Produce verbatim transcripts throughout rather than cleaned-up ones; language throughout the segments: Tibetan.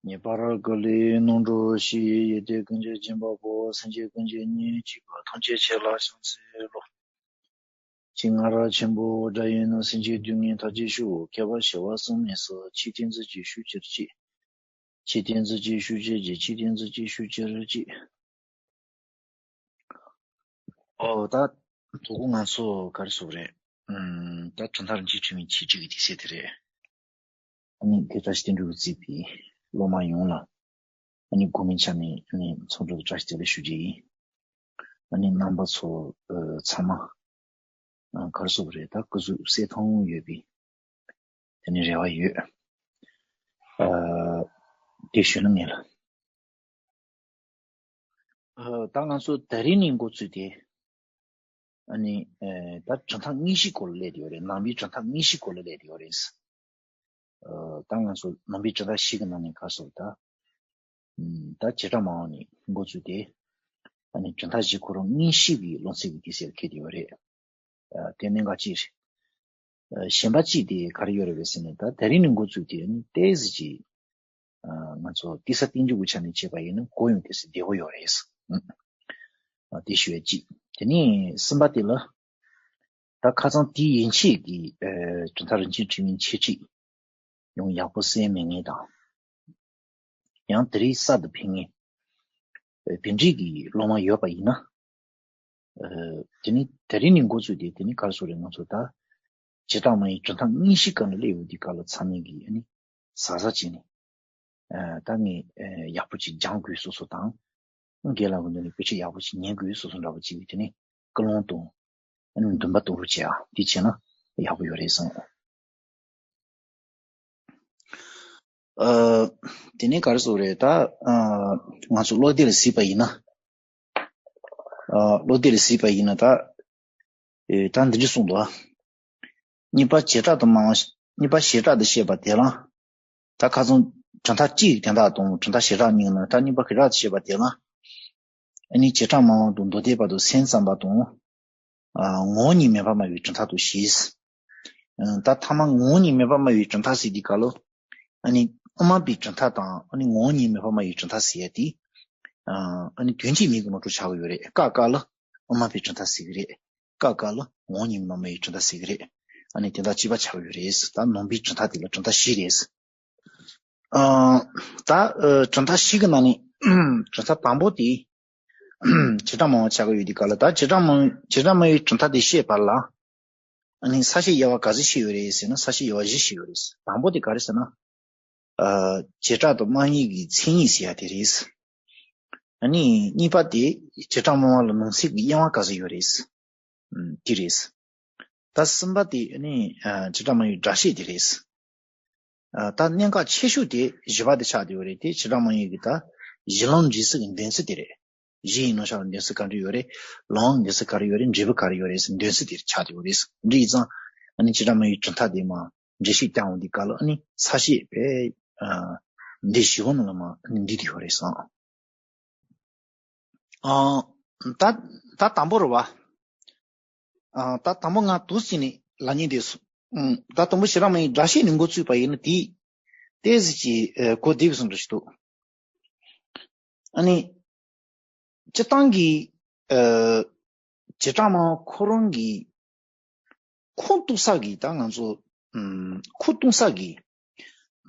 ངེས་པར་འགག་ལས་ནོར་འགྲོ་ཞེས། ཡེ་ཏེ་ཀུན་གྱི་སྦྱིན་པ་པོ། སེམས་ཅན་ཀུན་གྱི་སྙིང་རྗེ་བ། ཐམས་ཅད་ཁྱེད་ལ་ཕྱག་འཚལ་ལོ། ཅེས་ང་ར་ཆེན་པོ་སྒྲ་ཡིས་ནི། སེམས་ཅན་སྡུག་བསྔལ་མཐའ་ཅན་ཞི་བ། མཁས་པ་ཞི་བ་གསུམ་མེད་སར། ཆོས་ཐམས་ཅད་ཀྱི་ཤུགས་ཀྱིས་བསྐྱེད། ཆོས་ཐམས་ཅད་ཀྱི་ཤུགས་ཀྱིས་བསྐྱེད། ཆོས་ཐམས་ཅད་ཀྱི་ཤུགས་ཀྱིས་བསྐྱེད། ཨོ་ད་དོ་དགོང་ང་ཚོ་ག་རེ་ཟེར་དགོས་རེད། ཨམ་ད་གྲུབ་མཐའ་རིན་ཆེན་ཁྲི་བའི་འཆད་ཁྲིད་ཀྱི་དུས་ཚོད་དེ་རེད། ཨ་ནི་དེ་བཀྲ་ཤིས་བསྟན་འགྲོ་གིས་གཙོས་པའི་སློབ་མ་ཡོངས་ལ་ཨ་ནི་དགོང་མོའི་ཆ་ནས་ཨ་ནི་ཚོགས་གྲོལ་དུ་བཀྲ་ཤིས་བདེ་ལེགས་ཞུ་རྒྱུ་ཡིན། ཨ་ནི་རྣམ་པ་ཚོ་ཨ་ཚང་མ་ཨ་ག་རེ་ཟེར་དགོས་རེད། ད་སྐུ་གཟུགས་གསལ་ཐང་ཡོད་པའི་དེ་ནི་རེ་བ་ཡོད། ཨ་དེ་ཞུས་ན་ངེས་ལ། ཨ་ད་ང་ཚོ་ད་རིང་ནས་འགོ་བཙུགས་ཏེ། ཨ་ནི་ཨ་ད་གྲུབ་མཐའ་དངོས་གཞིའི་སྐོར་ལ་སླེབས་ཡོད་རེད། ནང་པའི་གྲུབ་མཐའ་དངོས་གཞིའི་སྐོར་ལ་སླེབས་ཡོད་རེད། ཨ་ད་ང་ཚོ་ནང་པའི་གྲུབ་མཐའ་བཞི་གི་ནང་ནས་ག་རེ་ཟེར་དགོས་རེད། ད་ཨམ་ད་བྱེ་བྲག་སྨྲ་བ་ནས་འགོ་བཙུགས་ཏེ། ཨ་ནི་གྲུབ་མཐའ་བཞི་ཁོ་རང་དངོས་གཞིའི་ལུང་ཚིག་གི་དུས་ཚོད་ལ་འཁེལ་བསྡད་ཡོད་རེད། ཨ་དེ་གནད་འགག་ཅིག་རེད། ཨ་གཞན་པ་གཅིག་དེ་ག་རེ་ཡོད་རེད་པས་ཟེར་ན། ད་ད་རིང་ནས་འགོ་བཙུགས་ཏེ་ཨ་ནི་ཏོག་ཙམ་ཅིག་ཨ་ང་ཚོ་ཏོག་ཙམ་བསྟན་འགྱུར་གྱི་ཆ་ནས་བྱས་པ་ཡིན་ན་གོ་ཡོང་ཏོག་ཙམ་བདེ་པོ་ཡོད་རེད། ཨ་དེ་ཞུ་ཡ་གཅིག་དེ་ནས་གསུམ་པ་དེ་ལ། ད་ཁ་སང་དེའི་ཡན་ཆད་ཀྱི་ཨ་གྲུབ་མཐའ་རིན་ཆེན་ཁྲི་བའི་འཆད་ཁྲིད་ཡང་ཡག་པོ་གསན་མེད་ངེས་དང་། ཡང་དེ་རིང་གསར་དུ་ཕེབས་མཁན་ཨ་དེ་འདྲའི་གི་སློབ་མ་ཡོད་པ་ཡིན་ན། ཨ་དེ་ནི་ད་རིང་ནས་འགོ་བཙུགས་ཏེ་དེ་ནི་ག་རེ་ཟེར་དགོས་རེད། ང་ཚོ་ད་བྱེ་བྲག་སྨྲ་བའི་གྲུབ་མཐའ་དངོས་གཞིའི་སྒང་ལ་སླེབས་ཡོང་དུས་སྐབས་ལ་ཚང་མས་ཀྱིས་ཨ་ནི་གཟབ་གཟབ་བྱས་ནས་ཨ་ད་ངས་ཨ་ཡག་པོ་ཅིག་སྦྱང་དགོས་སོ་སོ་དང་། རྒན་ལགས་ཀྱི་མདུན་ནས་བཀོལ་སྤྱོད་ཡག་པོ་ཅིག་ཉན་དགོས་སོ་སོ་འདྲ་པོ་ཅིག་གི་དེ་ནི་ཀུན་སློང་དང་ཨ་ནི་འདུན་པ་གཏོང་རོགས་བྱེད་ཨ། དེ་བྱས་ན་ཡག་པོ་ཡོད་རེད་བསམ། ཨ་དེ་ནས་ག་རེ་ཟེར་དགོས་རེད། ད་ཨ་ང་ཚོ་བློ་གཏད་ལ་གཟིགས་པ་ཡིན་ན། ཨ་བློ་གཏད་ལ་གཟིགས་པ་ཡིན་ན་ད་ཨེ་ད་འདི་འདྲ་གསུངས་འདུག་ཨ། གཉིས་པ་བྱེ་བྲག་ཏུ་སྨྲ་བ། གཉིས་པ་བྱེ་བྲག་ཏུ་བཤད་པ་དེ་ལ། ད་ཁ་སང་གྲུབ་མཐའ་སྤྱིའི་དོན་དག་དང་གྲུབ་མཐའ་བྱེ་བྲག་གཉིས་ནང་ད་གཉིས་པ་བྱེ་བྲག་ཏུ་བཤད་པ་དེ་ལ། ཨ་ནི་བྱེ་བྲག་སྨྲ་བ་དང་མདོ་སྡེ་པ་དང་སེམས་ཙམ་པ་དང་། ཨ་ངོ་བོ་ཉིད་མེད་པར་སྨྲ་བའི་གྲུབ་མཐའ་དང་བཞི། ཨ་ད་ཐ་མ་ངོ་བོ་ཉིད་མེད་པར་སྨྲ་བའི་གྲུབ་མཐའ་ཟེར་དུས་སྐབས་ལ། ཨ་ནི་དབུ་མ་པའི་གྲུབ་མཐའ་དང་ཨ་ནི་ངོ་བོ་ཉིད་མེད་པར་སྨྲ་བའི་གྲུབ་མཐའ་ཟེར་ཡ་དེ། ཨ་ཨ་ནི་དོན་གཅིག་མིང་གི་ནང་དུ་ཆགས་ཀྱི་ཡོད་རེད། སྐབས་སྐབས་ལ་དབུ་མ་པའི་གྲུབ་མཐའ་ཟེར་གྱི་རེད། སྐབས་སྐབས་ལ་ངོ་བོ་ཉིད་མེད་པར་སྨྲ་བའི་གྲུབ་མཐའ་ཟེར་གྱི་རེད། ཨ་ནི་དེ་དག་གཅིག་པ་ཆགས་ཀྱི་ཡོད་རེད། ད་ནང་པའི་གྲུབ་མཐའ་དེ་ལ་གྲུབ་མཐའ་བཞི་རེད། ཨ་ད་ཨ་གྲུབ་མཐའ་བཞི་གི་ནང་ནས་གྲུབ་མཐའ་དང་པོ་དེ་བྱེ་བྲག་སྨྲ་བ་ཆགས་ཀྱི་ཡོད་དུས་སྐབས་ལ། ད་བྱེ་བྲག་སྨྲ་བྱེ་བྲག་སྨྲ་བའི་གྲུབ་མཐའ་དེ་བཤད་པ་ལ་ཨ་ནི་ས་བཤད་དབྱེ་བ་ག་ཚོད་ཕྱེ་ཡོད་རེད་ཟེར་ན། ས་བཤད་དབྱེ་བ་བཞི་ཕྱེ་ཡོད་རེད། དང་པོ་དེ་ག་རེ་ཟེར་ན། ཨ་བྱེ་བྲག་ཏུ་སྨྲ་ངེས་ཀྱི་མཚན་ཉིད་ཟེར་ཡ་དེ་རེད། ཨ་ནི་གཉིས་པ་དེ་བྱེ་བྲག་སྨྲ་བ་ལ་ནང་གསེས་ཀྱི་དབྱེ་བ་ག་ཚོད་ཡོད་རེད། ཨམ་དེ་རེད། ད་གསུམ་པ་དེ་ཨ་ནི་ཨ་བྱེ་བྲག་སྨྲ་བའི་སྒྲ་བཤད་དེ་རེད། ཨ་ད་གནད་འགག་ཆེ་ཤོས་དེ་བཞི་པ་དེ་ཆགས་བསྡད་ཡོད་རེད། དེ་བྱེ་བྲག་སྨྲ་བའི་གི་ད་གཞི་ལམ་འབྲས་གསུམ་གྱི་འདོན་ཚུལ་དེ་རེད། གཞི་ཡིན་ནོ་ཞེས་པའི་འདོན་ཚུལ་ག་འདྲ་ཡོད་རེད། ལམ་འདོན་ཚུལ་ག་རེ་ཡོད་རེད། འབྲས་བུ་ག་རེ་ཡོད་རེད་ཟེར་འདོན་ཚུལ་དེ་ཆགས་བསྡད་ཡོད་རེད། འདི་ཡིན་ཙང་ཨ་ནི་བྱེ་བྲག་སྨྲ་བའི་གྲུབ་མཐའ་དེ་མར་འགྲེལ་བཤད་བརྒྱབ་ཡོང་དུས་སྐབས་ལ་ཨ་ནི་ས་བཤད་པའི་ཨ་འདི་བཞི་པོ་ནང་ལ་མར་ཨ་ནི་འདུས་བསྡད་ཡོད་རེད་བསམ། ཨ་ད་ད་དང་པོ་རེད་བ། ཨ་ད་དང་པོ་ང་འདུག་སེ་ནས་ལབ་སྙིང་འདོད་སོང་། ཨ་ད་དང་པོ་བྱེ་བྲག་སྨྲ་བའི་སྒྲ་བཤད་ནས་འགོ་བཙུགས་པ་ཡིན་ན་དེ་ཏོག་ཙམ་ཅིག་ཨ་གོ་བདེ་གི་བཟོ་འདྲ་ཞིག་འདུག། ཨ་ནི་སྤྱིར་བཏང་གི་ཨ་བྱེ་བྲག་སྨྲ་བ་ཁོ་རང་གི་ཁུངས་གཏུགས་ས་གི་ད་ང་ཚོ་ཨམ་ཁུངས་གཏུགས་ས་གི་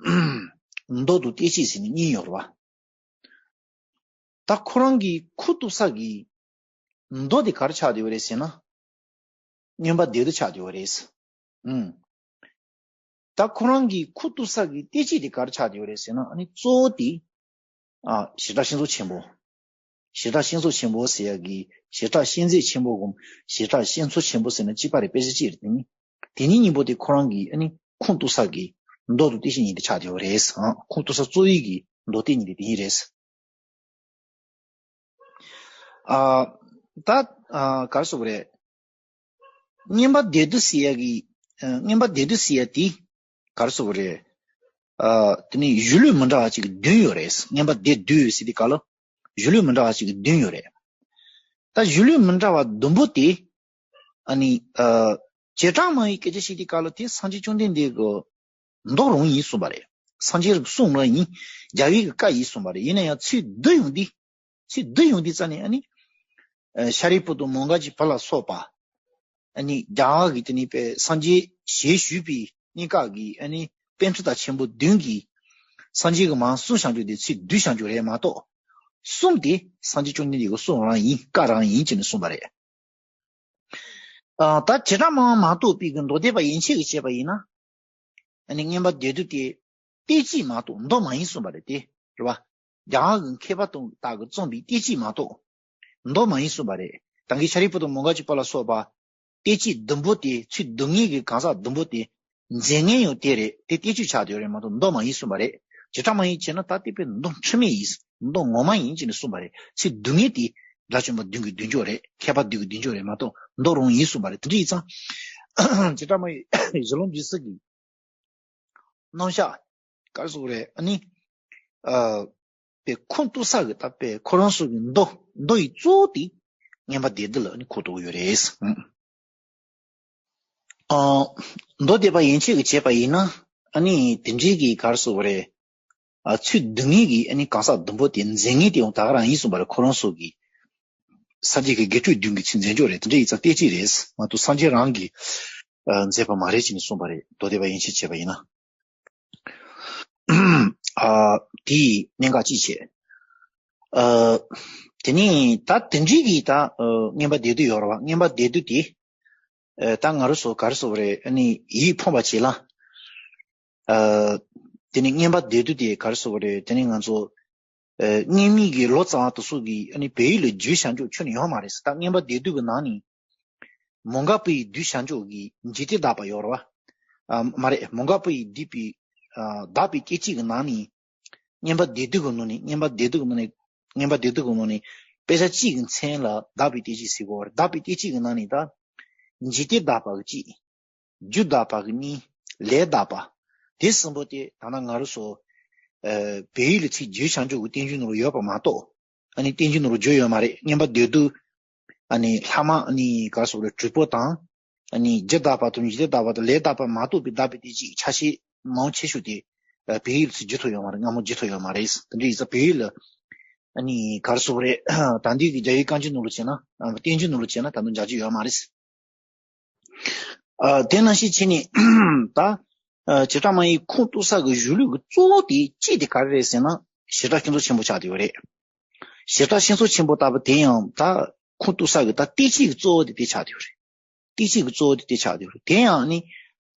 མདོ་དང་དཔེ་བྱད་ཟེར་ནས་གཉིས་ཡོད་རེད་བ། ད་ཁོ་རང་གི་ཁུངས་གཏུགས་ས་གི་མདོ་དེ་ག་རེ་ཆགས་བསྡད་ཡོད་རེད་ཟེར་ན། མངོན་པ་བདེ་སྡུག་ཆགས་བསྡད་ཡོད་རེད། ཨང་། ད་ཁོ་རང་གི་ཁུངས་གཏུགས་ས་གི་དཔེ་བྱད་དེ་ག་རེ་ཆགས་བསྡད་ཡོད་རེད་ཟེར་ན། ཨ་ནི་གཙོ་བོ་དེ་ཨ་བྱེ་བྲག་ཤིང་ཚོགས་ཆེན་པོ། བྱེ་བྲག་ཤིང་ཚོགས་ཆེན་པོ་ཟེར་ཡ་གི་བྱེ་བྲག་ཤིང་རྫས་ཆེན་པོ་སྒོམ། བྱེ་བྲག་ཤིང་ཚོགས་ཆེན་པོ་ཟེར་ན་གཅིག་པ་རེད། དཔེ་ཆ་གཅིག་རེད། དེ་ནི་དེ་གཉིས་གཉིས་པོ་དེ་ཁོ་རང་གི་ཨ་ནི་ཁུངས་གཏུགས་ས་གི་མདོ་དང་དཔེ་བྱད་གཉིས་དེ་ཆགས་བསྡད་ཡོད་རེད། ཨང་། ཁུངས་གཏུགས་ས་གཙོ་བོའི་གི་མདོ་སྡེ་གཉིས་དེ་དེ་གཉིས་རེད། ཨ་ད་ཨ་ག་རེ་ཟེར་དགོས་རེད། མངོན་པ་བདེ་སྡུག་ཟེར་ཡ་གི་ཨ་མངོན་པ་བདེ་སྡུག་ཟེར་ཡ་དེ་ག་རེ་ཟེར་དགོས་རེད། ཨ་དེ་ནི་གཞི་ལུགས་མི་འདྲ་བ་གཅིག་གི་བདུན་ཡོད་རེད། མངོན་པ་བདེ་སྡུག་ཟེར་དུས་སྐབས་ལ་གཞི་ལུགས་མི་འདྲ་བ་གཅིག་གི་བདུན་ཡོད་རེད། ད་གཞི་ལུགས་མི་འདྲ་བ་བདུན་པོ་དེ་ཨ་ནི་ཨ་བྱེ་བྲག་སྨྲ་བའི་སྐད་ཆ་བཤད་དུས་སྐབས་ལ་དེ་སངས་རྒྱས་བཅོམ་ལྡན་འདས་ཀྱི་མདོ་རང་ཡིན་གསུངས་པ་རེད། སངས་རྒྱས་རབ་གསུངས་རང་ཡིན། རྒྱལ་བའི་གི་བཀའ་ཡིན་གསུངས་པ་རེད། ཡིན་ན་ཡང་ཚིག་བསྡུ་ཡོང་དུས། ཚིག་བསྡུ་ཡོང་དུས་ཙ་ནས་ཨ་ནི། ཨ་ཤཱ་རིའི་བུ་དང་མོའུ་འགལ་གྱི་བུ་ལ་སོགས་པ། ཨ་ནི་རྒྱ་གར་གྱི་དེ་ནི་པའི་སངས་རྒྱས་ཞལ་བཞུགས་པའི་གནས་སྐབས་ཀྱི་ཨ་ནི་པཎྜི་ཏ་ཆེན་པོ་བདུན་གྱིས་སངས་རྒྱས་ཀྱི་མར་གསུངས་བཞག་རྒྱུ་དེ་ཚིག་བསྡུས་བཞག་རྒྱུ་རེད་མ་གཏོགས། གསུམ་དེ་སངས་རྒྱས་བཅོམ་ལྡན་འདས་ཀྱི་གསུང་རང་ཡིན། བཀའ་རང་ཡིན་ཅེས་ནས་གསུངས་པ་རེད། ཨ་ད་བྱེ་བྲག་སྨྲ་བ་མ་གཏོགས་པའི་གི་མདོ་སྡེ་པ་ཡན་ཆད་ཀྱིས་བྱས་པ་ཡིན་ན། ཨ་ནི་མངོན་པ་སྡེ་བསྡུ་དེ་ཏོག་ཙམ་མ་གཏོགས་མདོ་མ་ཡིན་གསུངས་པ་རེད་དེ། རེད་བ། རྒྱ་གར་གྱི་མཁས་པ་དང་དག་གིས་རྩོམ་པའི་ཏོག་ཙམ་མ་གཏོགས་མདོ་མ་ཡིན་གསུངས་པ་རེད། ད་གིན་ཤཱ་རིའི་བུ་དང་མོའུ་འགལ་གྱི་བུ་ལ་སོགས་པ་ཏོག་ཙམ་བདུན་པོ་དེ། ཚིག་བསྡུ་མཁན་གྱི་གང་ཟག་བདུན་པོ་དེ་མཛད་མཁན་ཡང་དེ་རེད། དེ་ཏོག་ཙམ་ཆགས་བསྡད་ཡོད་རེད་མ་གཏོགས་མདོ་མ་ཡིན་གསུངས་པ་རེད། བྱེ་བྲག་སྨྲ་བ་ཡིན་བྱས་ན་ད་དེ་དཔེ་མདོ་འཁྲུལ་མེད་ཡིན། མདོ་ངོ་མ་ཡིན་ཅེས་ནས་གསུངས་པ་རེད། ཚིག་བསྡུ་མཁན་དེ་དགྲ་བཅོམ་པ་བདུན་གྱི་བསྡུས་འཇོག་རེད། མཁས་པ་བདུན་གྱི་བསྡུས་འཇོག་རེད་མ་གཏོགས་མདོ་རང་ཡིན་གསུངས་པ་རེད། དེ་འདྲ་ཡིན་ཙང་། བྱེ་བྲག་སྨྲ་བའི་གཞི་ལམ་འབྲས་གསུམ་གྱི་རྣམ་གཞག་ག་རེ་ཟེར་དགོས་རེད། ཨ་ནི། ཨ། པའི་ཁུངས་གཏུགས་ས་གི་ད་པའི་ཁོ་རང་ཚོ་གི་མདོ། མདོ་ཡི་གཙོ་བོ་དེ་མངོན་པ་སྡེ་བསྡུ་ལ་ཨ་ནི་གོ་རྟོགས་ཡོད་རེད། ཨ། མདོ་སྡེ་པ་ཡན་ཆད་ཀྱིས་བྱས་པ་ཡིན་ན། ཨ་ནི་དེ་འདྲའི་གི་ག་རེ་ཟེར་དགོས་རེད། ཨ། ཚིག་བསྡུ་མཁན་གྱི་ཨ་ནི་གང་ཟག་བདུན་པོ་དེ་མཛད་མཁན་དེ་ཡང་ད་ག་རང་ཡིན་གསུངས་པ་རེད། ཁོ་རང་ཚོ་གི་སངས་རྒྱས་ཀྱི་དགེ་ཕྲུག་བདུན་གྱི་ཚིག་མཛད་འཇོག་རེད། དེ་འདྲ་ཡིན་ཙང་ཏོག་ཙམ་རེད་མ་གཏོགས་སངས་རྒྱས་རང་གིས་ཨ་མཛད་པ་མ་རེད་ཅེས་ནས་གསུངས་པ་རེད། མདོ་སྡེ་པ་ཡན་ཆད་བྱས་པ་ཡིན་ན། ཨ། དེའི་གནད་འགག་ཅིག་བྱས། ཨ། དེ་ནས་ད་དེ་འདྲའི་གི་ད་ཨ་མངོན་པ་སྡེ་བསྡུ་ཡོད་རེད་བ། མངོན་པ་སྡེ་བསྡུ་དེ། ཨ། ད་ང་རང་ཚོ་ག་རེ་ཟེར་དགོས་རེད། ཨ་ནི་ཡིད་ཕམ་པ་བྱེད་ལ། ཨ། དེ་ནས་མངོན་པ་སྡེ་བསྡུ་དེ་ག་རེ་ཟེར་དགོས་རེད། དེ་ནས་ང་ཚོ། ཨ། སྔོན་མའི་གི་ལོ་ཙཱ་བ་དེ་ཚོ་གིས་ཨ་ནི་བོད་ཡིག་ལ་བསྒྱུར་བཞག་འཇོག་ཁྱོན་ནས་ཡོད་མ་རེད་ཟེར། ད་མངོན་པ་སྡེ་བསྡུ་གི་ནང་ནས་མོའུ་འགལ་བུ་ཡིས་བསྡུས་བཞག་འཇོག་གི་འཇིག་རྟེན་དག་པ་ཡོད་རེད་བ། ཨ། མ་རེད། མོའུ་འགལ་བུ་ཡིས་བསྡུས་པའི། ཨ། དག་པའི་གཏེར་ཆོས་ཀྱི་ནང་ནས། མངོན་པ་སྡེ་བསྡུ་གི་ནང་ནས། མངོན་པ་སྡེ་བསྡུ་གི་ནང་ནས། མངོན་པ་སྡེ་བསྡུ་གི་ནང་ནས་དཔེ་ཆ་གཅིག་གི་མཚན་ལ་དག་པའི་གཏེར་ཆོས་ཟེར་གོ་བ་རེད། དག་པའི་གཏེར་ཆོས་ཀྱི་ནང་ནས་ད། འཇིག་རྟེན་དག་པ་གི་གཅིག་རྒྱུ་དག་པ་གི་གཉིས། ལས་དག་པ། དེ་གསུམ་པོ་དེ་ད་ལྟ་ང་རང་ཚོ། ཨ། བོད་ཡིག་ལ་ཚིག་བསྒྱུར་བྱང་ཆུབ་ཀྱི་བསྟན་འགྱུར་ནང་ལ་ཡོད་པ་མ་གཏོགས། ཨ་ནི་བསྟན་འགྱུར་ནང་ལ་བསྒྱུར་ཡོད་མ་རེད། མངོན་པ་སྡེ་བསྡུ། ཨ་ནི་ལྷག་མ། ཨ་ནི་ག་རེ་ཟེར་དགོས་རེད། དྲུག་པོ་དང་། ཨ་ནི་རྒྱུ་དག་པ་དང་འཇིག་རྟེན་དག་པ་དང་ལས་དག་པ་མ་གཏོགས་པའི་དག་པའི་གཏེར་ཆོས་ཆ་ཤས་མང་ཆེ་ཤོས་དེ། ཨ། བོད་ཡིག་ལ་ཚིག་བསྒྱུར་ཐུབ་ཡོད་མ་རེད། སྔ་མོ་བསྒྱུར་ཐུབ་ཡོད་མ་རེད། དེ་འདྲ་ཡིན་ཙང་བོད་ཡིག་ལ། ཨ་ནི་ག་རེ་ཟེར་དགོས་རེད། ད་ལྟའི་གི་རྒྱ་ཡིག་བཀའ་འགྱུར་ནང་ལ་བྱས་ན། ཨ། བསྟན་འགྱུར་ནང་ལ་བྱས་ན་ད་དུང་རྒྱག་རྒྱུ་ཡོད་མ་རེད། ཨ། དེ་ནང་བཞིན་བྱས་ནས་ད། ཨ། བྱེ་བྲག་སྨྲ་བའི་ཁུངས་གཏུགས་ས་གི་གཞུང་ལུགས་ཀྱི་གཙོ་བོ་དེ་གཅིག་དེ་ག་རེ་རེད་ཟེར་ན། བྱེ་བྲག་ཤིང་ཚོ་ཆེན་པོ་ཆགས་བསྡད་ཡོད་རེད། བྱེ་བྲག་ཤིང་ཚོ་ཆེན་པོ་ལྟ་བུ་དེ་ཡང་ད་ཁུངས་གཏུགས་ས་གི་ད་གཏེར་ཆོས་ཀྱི་གཙོ་བོ་དེ་དེ་ཆགས་བསྡད་ཡོད་རེད། གཏེར་ཆོས་ཀྱི་གཙོ་བོ་དེ་དེ་ཆགས་བསྡད་ཡོད་རེད། དེ་ཡང་ནི་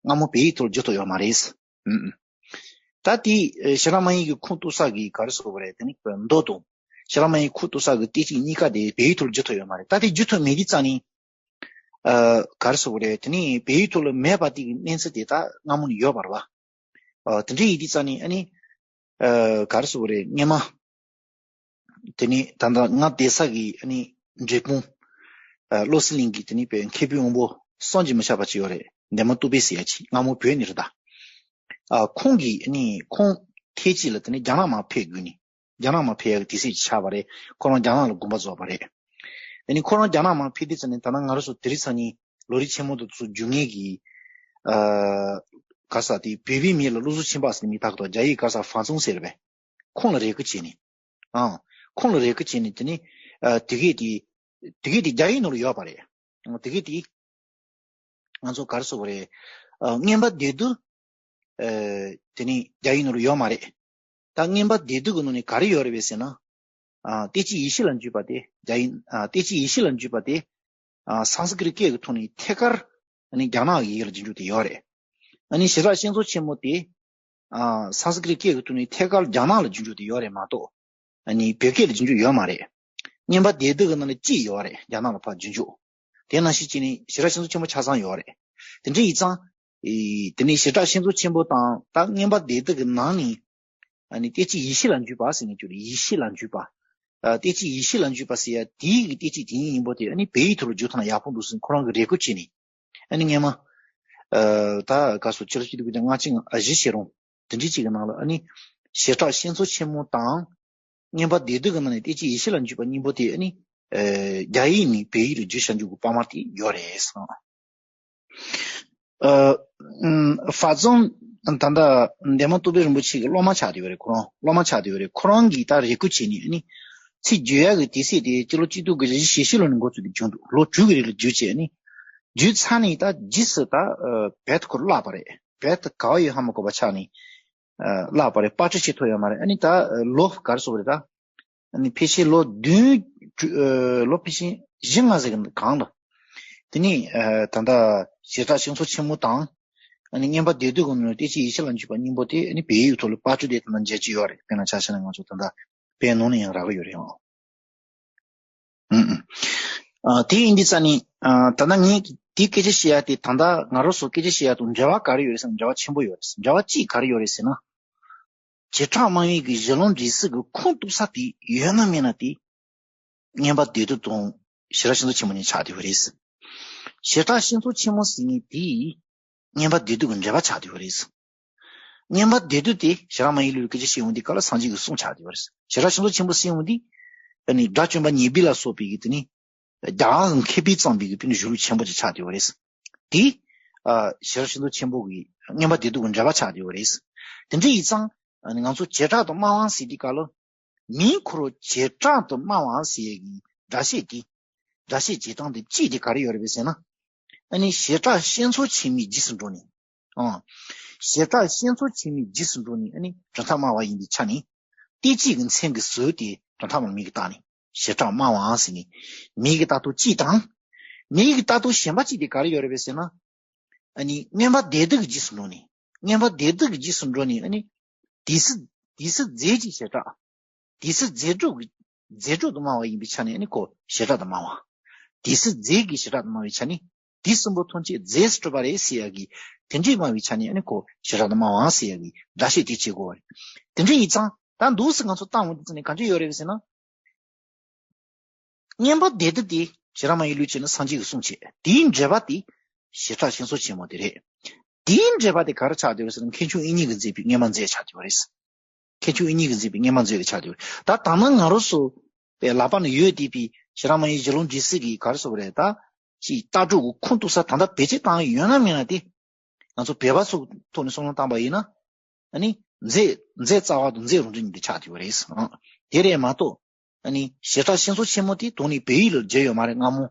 སྔ་མོ་བོད་ཡིག་ཐོག་ལ་བསྒྱུར་ཐུབ་ཡོད་མ་རེད། ཨུམ། ད་དེ། ཨ། བྱེ་བྲག་སྨྲ་བའི་གི་ཁུངས་གཏུགས་ས་གི་ག་རེ་ཟེར་དགོས་རེད། དེ་ནི་མདོ་དང་། བྱེ་བྲག་སྨྲ་བའི་ཁུངས་གཏུགས་ས་གི་གཏེར་ཆོས་གཉིས་ཀ་དེ་བོད་ཡིག་ཐོག་ལ་བསྒྱུར་ཐུབ་ཡོད་མ་རེད། ད་དེ་བསྒྱུར་ཐུབ་མེད་དུས་ཙང་ནི། ཨ། ག་རེ་ཟེར་དགོས་རེད། དེ་ནི་བོད་ཡིག་ཐོག་ལ་མེད་པ་དེ་གི་གནས་ཚུལ་དེ་ད་སྔ་མོ་ནས་ཡོད་པ་རེད་བ། ཨ། དེ་འདྲ་ཡིན་དུས་ཙང་ནི་ཨ་ནི། ཨ། ག་རེ་ཟེར་དགོས་རེད། སྔོན་མ། དེ་ནི་ད་ལྟ་ང་བསྡད་ས་གི་ཨ་ནི་འབྲས་སྤུངས། ཨ། བློ་གསལ་གླིང་གི་དེ་ནི་པའི་མཁས་པའི་དབང་པོ་བསམ་གྱིས་མི་ཁྱབ་པ་ཅིག་ཡོད་རེད། འདན་མ་ཏོག་དཔལ་ཟེར་ཡ་ཅིག་སྔ་མོ་བོད་ནས་རེད་ད། ཨ། ཁོང་གིས་ཨ་ནི་ཁོང་ཐེངས་གཅིག་ལ་དེ་ནི་རྒྱ་ནག་མར་ཕེབས་དགོས་ནི། རྒྱ་ནག་མར་ཕེབས་ཡག་གི་དུས་ཚོད་ཅིག་ཆགས་པ་རེད། ཁོ་རང་རྒྱ་ནག་ལ་དགོངས་པ་རྫོགས་པ་རེད། དེ་ནི་ཁོ་རང་རྒྱ་ནག་མར་ཕེབས་དུས་ཙམ་ནས་ད་ལྟ་ང་རང་ཚོ་དེ་རིང་སང་ཉིན་ལོ་རིམ་ཆེན་མོ་དེ་ཚོ་བསྒྱུར་མཁན་གྱི། ཨ། ག་རེ་ཟེར་དེ་བོད་པའི་མིང་ལ་བློ་བཟང་ཆོས་འཕེལ་ཟེར་མི་དེ་དང་། རྒྱ་ཡིག་ག་རེ་ཟེར། ཧྥན་ཙུང་ཟེར་བས། ཁོང་ལ་རེ་སྐུལ་བྱས་ནས། ཨང་། ཁོང་ལ་རེ་སྐུལ་བྱས་ནས་དེ་ནི། ཨ། དེ་གས་དེ། དེ་གས་དེ་རྒྱ་ཡིག་ནང་ལ་ཡོད་པ་རེད། ཨང་། དེ་གས་དེ། ང་ཚོ་ག་རེ་ཟེར་དགོས་རེད། ཨ། མངོན་པ་སྡེ་བསྡུ། ཨ། དེ་ནི་རྒྱ་ཡིག་ནང་ལ་ཡོད་མ་རེད། ད་མངོན་པ་སྡེ་བསྡུ་གི་ནང་ནས་ག་རེ་ཡོད་རེད་པས་ཟེར་ན། ཨ། གཏེར་ཆོས་ཡེ་ཤེས་ལ་འཇུག་པ་དེ་རྒྱ་ཡིག་ཨ། གཏེར་ཆོས་ཡེ་ཤེས་ལ་འཇུག་པ་དེ། ཨ། སཾ་སྐྲྀཏ་སྐད་ཀྱི་ཐོག་ནས་ཐད་ཀར་ཨ་ནི་རྒྱ་ནག་གི་ཡིག་ལ་བསྒྱུར་འཇུག་དེ་ཡོད་རེད། ཨ་ནི་བྱེ་བྲག་ཤིང་ཚོ་ཆེན་མོ་དེ། ཨ། སཾ་སྐྲྀཏ་སྐད་ཀྱི་ཐོག་ནས་ཐད་ཀར་རྒྱ་ནག་ལ་བསྒྱུར་འཇུག་དེ་ཡོད་རེད་མ་གཏོགས། ཨ་ནི་བོད་སྐད་ལ་བསྒྱུར་འཇུག་ཡོད་མ་རེད། མངོན་པ་སྡེ་བསྡུ་གི་ནང་ནས་གཅིག་ཡོད་རེད། རྒྱ་ནག་ལ་ཕར་བསྒྱུར་འཇུག་དེ་ནང་བཞིན་བྱས་ནས་བྱེ་བྲག་ཤིང་ཚོ་ཆེན་མོ་ཆ་ཚང་ཡོད་རེད། དེ་འདྲ་ཡིན་ཙང་། ཨེ། དེ་ནས་བྱེ་བྲག་ཤིང་ཚོ་ཆེན་པོ་དང་ད་མངོན་པ་སྡེ་བསྡུ་གི་ནང་ནས། ཨ་ནི་གཏེར་ཆོས་ཡེ་ཤེས་ལ་འཇུག་པ་ཟེར་ནས་བསྒྱུར་རེད། ཡེ་ཤེས་ལ་འཇུག་པ། ཨ། གཏེར་ཆོས་ཡེ་ཤེས་ལ་འཇུག་པ་ཟེར་ཡ་དེའི་གི་གཏེར་ཆོས་དེ་ཉིད་ཡིན་པོ་དེ་ཨ་ནི་བོད་ཡིག་ཐོག་ལ་བསྒྱུར་ཐུབ་ན་ཡག་པོ་འདུག་ཟེར་ཁོ་རང་གིས་རེ་སྐུལ་བྱས་ནས། ཨ་ནི་སྔོན་མ། ཨ། ད་ག་རེ་ཟེར། ཆིག་སྟོང་དགུ་བརྒྱ་ལྔ་བཅུ་ང་བཞི་ཞེ་རང་དེ་འདྲའི་ཅིག་གི་ནང་ལ་ཨ་ནི་བྱེ་བྲག་ཤིང་ཚོ་ཆེན་མོ་དང་། མངོན་པ་སྡེ་བསྡུ་གི་ནང་ནས་གཏེར་ཆོས་ཡེ་ཤེས་ལ་འཇུག་པ་གཉིས་པོ་དེ་ཨ་ནི། ཨ། རྒྱ་ཡིག་ནས་བོད་ཡིག་ལ་བསྒྱུར་བྱ་འཇུག་གི་དཔར་མ་དེ་ཡོད་རེད་ཟེར། ཨ། ཧྥན་ཙུང་ ད་ལྟ་འདན་མ་ཏོག་དབྱིབས་རིན་པོ་ཆེ་གི་སློབ་མ་ཆགས་བསྡད་ཡོད་རེད། ཁོ་རང་སློབ་མ་ཆགས་བསྡད་ཡོད་རེད། ཁོ་རང་གིས་ད་རེ་སྐུལ་བྱས་ནས་ཨ་ནི་ཚིག་བརྗོད་ཡག་གི་དུས་ཚོད་དེ་སྤྱི་ལོ་གཅིག་སྟོང་དགུ་བརྒྱ་བཞི་བཅུ་ཞེ་བཞི་ལོ་ནས་འགོ་བཙུགས་ཏེ་བྱུང་འདུག་ལོ་དྲུག་གི་རིང་ལ་བརྒྱུད་བྱས་ནས་བརྒྱུད་ཚར་ནས་ད་རྗེས་སུ་ད་བེད་ཁོ་བརླག་པ་རེད། བེད་ག་བ་ཡོད་ཧ་མ་གོ་བ་ཆགས་ནས་བརླག་པ་རེད། དཔར་སྐྲུན་བྱེད་ཐུབ་ཡོད་མ་རེད། ཨ་ནི་ད་ལོ་ག་རེ་ཟེར་དགོས་རེད། ད་ཨ་ནི་ཕལ་ཆེར་ལོ་བདུན་ཨ་ལོ་ཕལ་ཆེར་བཞི་ལྔ་ཟེར་གི་གང་ལ། དེ་ནས་ཨ་ད་ལྟ་ཞེ་དྲག་སྤྱི་ཚོགས་ཆེན་མོ་དང་། ཨ་ནི་རྔན་པ་བདེ་སྡུག་གི་ནང་བསྟན་བཅོས་ཡེ་ཤེས་ལ་འཇུག་པ་སྙིང་པོ་དེ་ཨ་ནི་བལ་ཡིག་ཐོག་ལ་པར་སྐྲུན་དེ་ད་ལྟ་མཇལ་གྱི་ཡོད་རེད། དཔེར་ན་ཆ་བཞག་ན་ང་ཚོ་ད་ལྟ་བལ་ནང་ནས་ཡང་རག་གི་ཡོད་རེད་ཨང་། ཨུ་ཨུ། ཨ་དེ་ཡིན་དུས་ཙ་ནས་ཨ་ད་ལྟ་ངས་དེའི་སྐད་ཆ་བཤད་ཡ་དེ་ད་ལྟ་ང་རང་ཚོ་སྐད་ཆ་བཤད་ཡ་དང་འབྲེལ་བ་ག་རེ་ཡོད་རེད་ཟེར་ན། འབྲེལ་བ་ཆེན་པོ་ཡོད་རེད། འབྲེལ་བ་གཅིག་ག་རེ་ཡོད་རེད་ཟེར་ན། བྱེ་བྲག་སྨྲ་བའི་གི་གཞི་ལམ་འབྲས་གསུམ་གྱི་ཁུངས་གཏུགས་ས་དེ་ཡོད་ན་མེད་ན་དེ། རྔན་པ་བདེ་སྡུག་དང་ཞེ་དྲག་ཤིང་ཏོག་ཆེན་མོ་གཉིས་ཆགས་བསྡད་ཡོད་རེད། ཞེ་དྲག་ཤིང་ཏོག་ཆེན་མོ་ཟེར་མཁན་དེ་རྔན་པ་བདེ་སྡུག་གི་འགྲེལ་པ་ཆགས་བསྡད་ཡོད་རེད། རྔན་པ་བདེ་སྡུག་དེ་ཞེ་དྲག་སྨྲ་བའི་ལུགས་ཀྱི་སྐད་ཆ་བཤད་ཡོང་དུས་སྐབས་ལ་སངས་རྒྱས་ཀྱི་གསུང་ཆགས་བསྡད་ཡོད་རེད། ཞེ་དྲག་ཤིང་ཏོག་ཆེན་པོ་ཟེར་ཡོང་དུས་ཨ་ནི་དགྲ་བཅོམ་པ་ཉེ་སྦས་ལ་སོགས་པའི་གི་དེ་ནི་རྒྱལ་དབང་གི་མཁས་པས་བརྩམས་པའི་གི་དེ་ནི་གཞུང་ལུགས་ཆེན་པོ་ཅིག་ཆགས་བསྡད་ཡོད་རེད། དེ་ཨ་ཞེ་དྲག་ཤིང་ཏོག་ཆེན་པོ་གི་རྔན་པ་བདེ་སྡུག་གི་འགྲེལ་པ་ཆགས་བསྡད་ཡོད་རེད། དེ་འདྲ་ཡིན་ཙང་ཨ་ནི་ང་ཚོ་བྱེ་བྲག་ཏུ་སྨྲ་བ་ཟེར་དུས་སྐབས་ལ། མིང་ཁོ་རང་བྱེ་བྲག་ཏུ་སྨྲ་བ་ཟེར་ཡས་ཀྱི་སྒྲ་བཤད་དེ། སྒྲ་བཤད་བྱེད་སྟངས་དེ་གཅིག་དེ་ག་རེ་ཡོད་རེད་པས་ཟེར་ན། ཨ་ནི་ཞེ་དྲག་ཤིང་ཏོག་ཆེན་མོའི་རྗེས་སུ་འགྲོ་ནས། ཨང་། ཞེ་དྲག་ཤིང་ཏོག་ཆེན་མོའི་རྗེས་སུ་འགྲོ་ནས་ཨ་ནི་གྲུབ་མཐའ་སྨྲ་བ་ཡིན་པའི་ཆ་ནས། དེ་གཅིག་གི་མཚན་གྱིས་བཟོས་ཏེ་གྲུབ་མཐའ་སྨྲ་བ་མིང་གིས་བཏགས་ནས་ཞེ་དྲག་སྨྲ་བའམ་ཟེར་ནས་མིང་གིས་བཏགས་དོན་གཅིག་དང་། མིང་གིས་བཏགས་དོན་གཞན་པ་གཅིག་དེ་ག་རེ་ཡོད་རེད་པས་ཟེར་ན། ཨ་ནི་རྔན་པ་བདེ་སྡུག་གི་རྗེས་སུ་འགྲོ་ནས། རྔན་པ་བདེ་སྡུག་གི་རྗེས་སུ་འགྲོ་ནས་ཨ་ནི། དུས་སུ་དུས་སུ་རྫས་ཀྱི་བྱེ་བྲག་དུས་སུ་རྫས་གྲུབ་ཀྱི་རྫས་གྲུབ་ཏུ་སྨྲ་བ་ཡིན་པའི་ཆ་ནས་ཨ་ནི་ཁོ་བྱེ་བྲག་ཏུ་སྨྲ་བ། དུས་སུ་རྫས་ཀྱི་བྱེ་བྲག་ཏུ་སྨྲ་བའི་ཆ་ནས་དུས་གསུམ་པོ་ཐམས་ཅད་རྫས་སུ་གྲུབ་པ་རེད་ཟེར་ཡག་གི་དེ་འདྲའི་སྨྲ་བའི་ཆ་ནས་ཨ་ནི་ཁོ་བྱེ་བྲག་ཏུ་སྨྲ་བའམ་ཟེར་ཡག་གི་སྒྲ་བཤད་དེ་བྱེད་དགོས་པ་རེད། དེ་འདྲ་ཡིན་ཙང་ད་འདུག་སེ་ང་ཚོ་བཏང་འོང་དུས་ཙམ་ནས་ག་འདྲ་ཡོད་རེད་ཟེར་ན། རྔན་པ་བདེ་སྡུག་དེ་བྱེ་བྲག་སྨྲ་བའི་ལུགས་བྱས་ན་སངས་རྒྱས་ཀྱི་གསུང་བྱས། དེའི་འགྲེལ་པ་དེ་ཞེ་དྲག་ཤིང་ཏོག་ཆེན་མོ་དེ་རེད། དེའི་འགྲེལ་པ་དེ་ག་རེ་ཆགས་བསྡད་ཡོད་ཟེར་ན་མཁས་མཆོག་དབྱིག་གཉེན་གྱིས་མཛད་པའི་རྔན་པ་མཛོད་ཆགས་བསྡད་ཡོད་རེད། མཁས་མཆོག་དབྱིག་གཉེན་གྱིས་མཛད་པའི་རྔན་པ་མཛོད་དེ་ཆགས་བསྡད་ཡོད་རེད། ད་ད་ནང་ང་རང་ཚོ་པའི་ལག་པ་ན་ཡོད་བསྡད་པའི་བྱེ་བྲག་སྨྲ་བའི་གཞི་ལམ་འབྲས་གསུམ་གྱི་ག་རེ་ཟེར་དགོས་རེད། ད་ཅིག་ལྟ་གྲུབ་ཀྱི་ཁུངས་གཏུགས་ས་ད་ལྟ་བེད་སྤྱོད་བཏང་ཡོད་ན་མེད་ན་དེ། ང་ཚོ་བོད་པ་ཚོ་ཐོག་ནས་བསམ་བློ་བཏང་པ་ཡིན་ན། ཨ་ནི་མཛེས་མཛེས་རྩ་བ་དང་མཛེས་རང་གྲོལ་གཉིས་དེ་ཆགས་བསྡད་ཡོད་རེད། ཨང་། དེ་རེད་མ་གཏོགས། ཨ་ནི་ཞེ་དྲག་ཤིང་ཏོག་ཆེན་མོ་དེ་དོན་ནི་བོད་ཡིག་ལ་བསྒྱུར་ཡོད་མ་རེད་སྔ་མོ།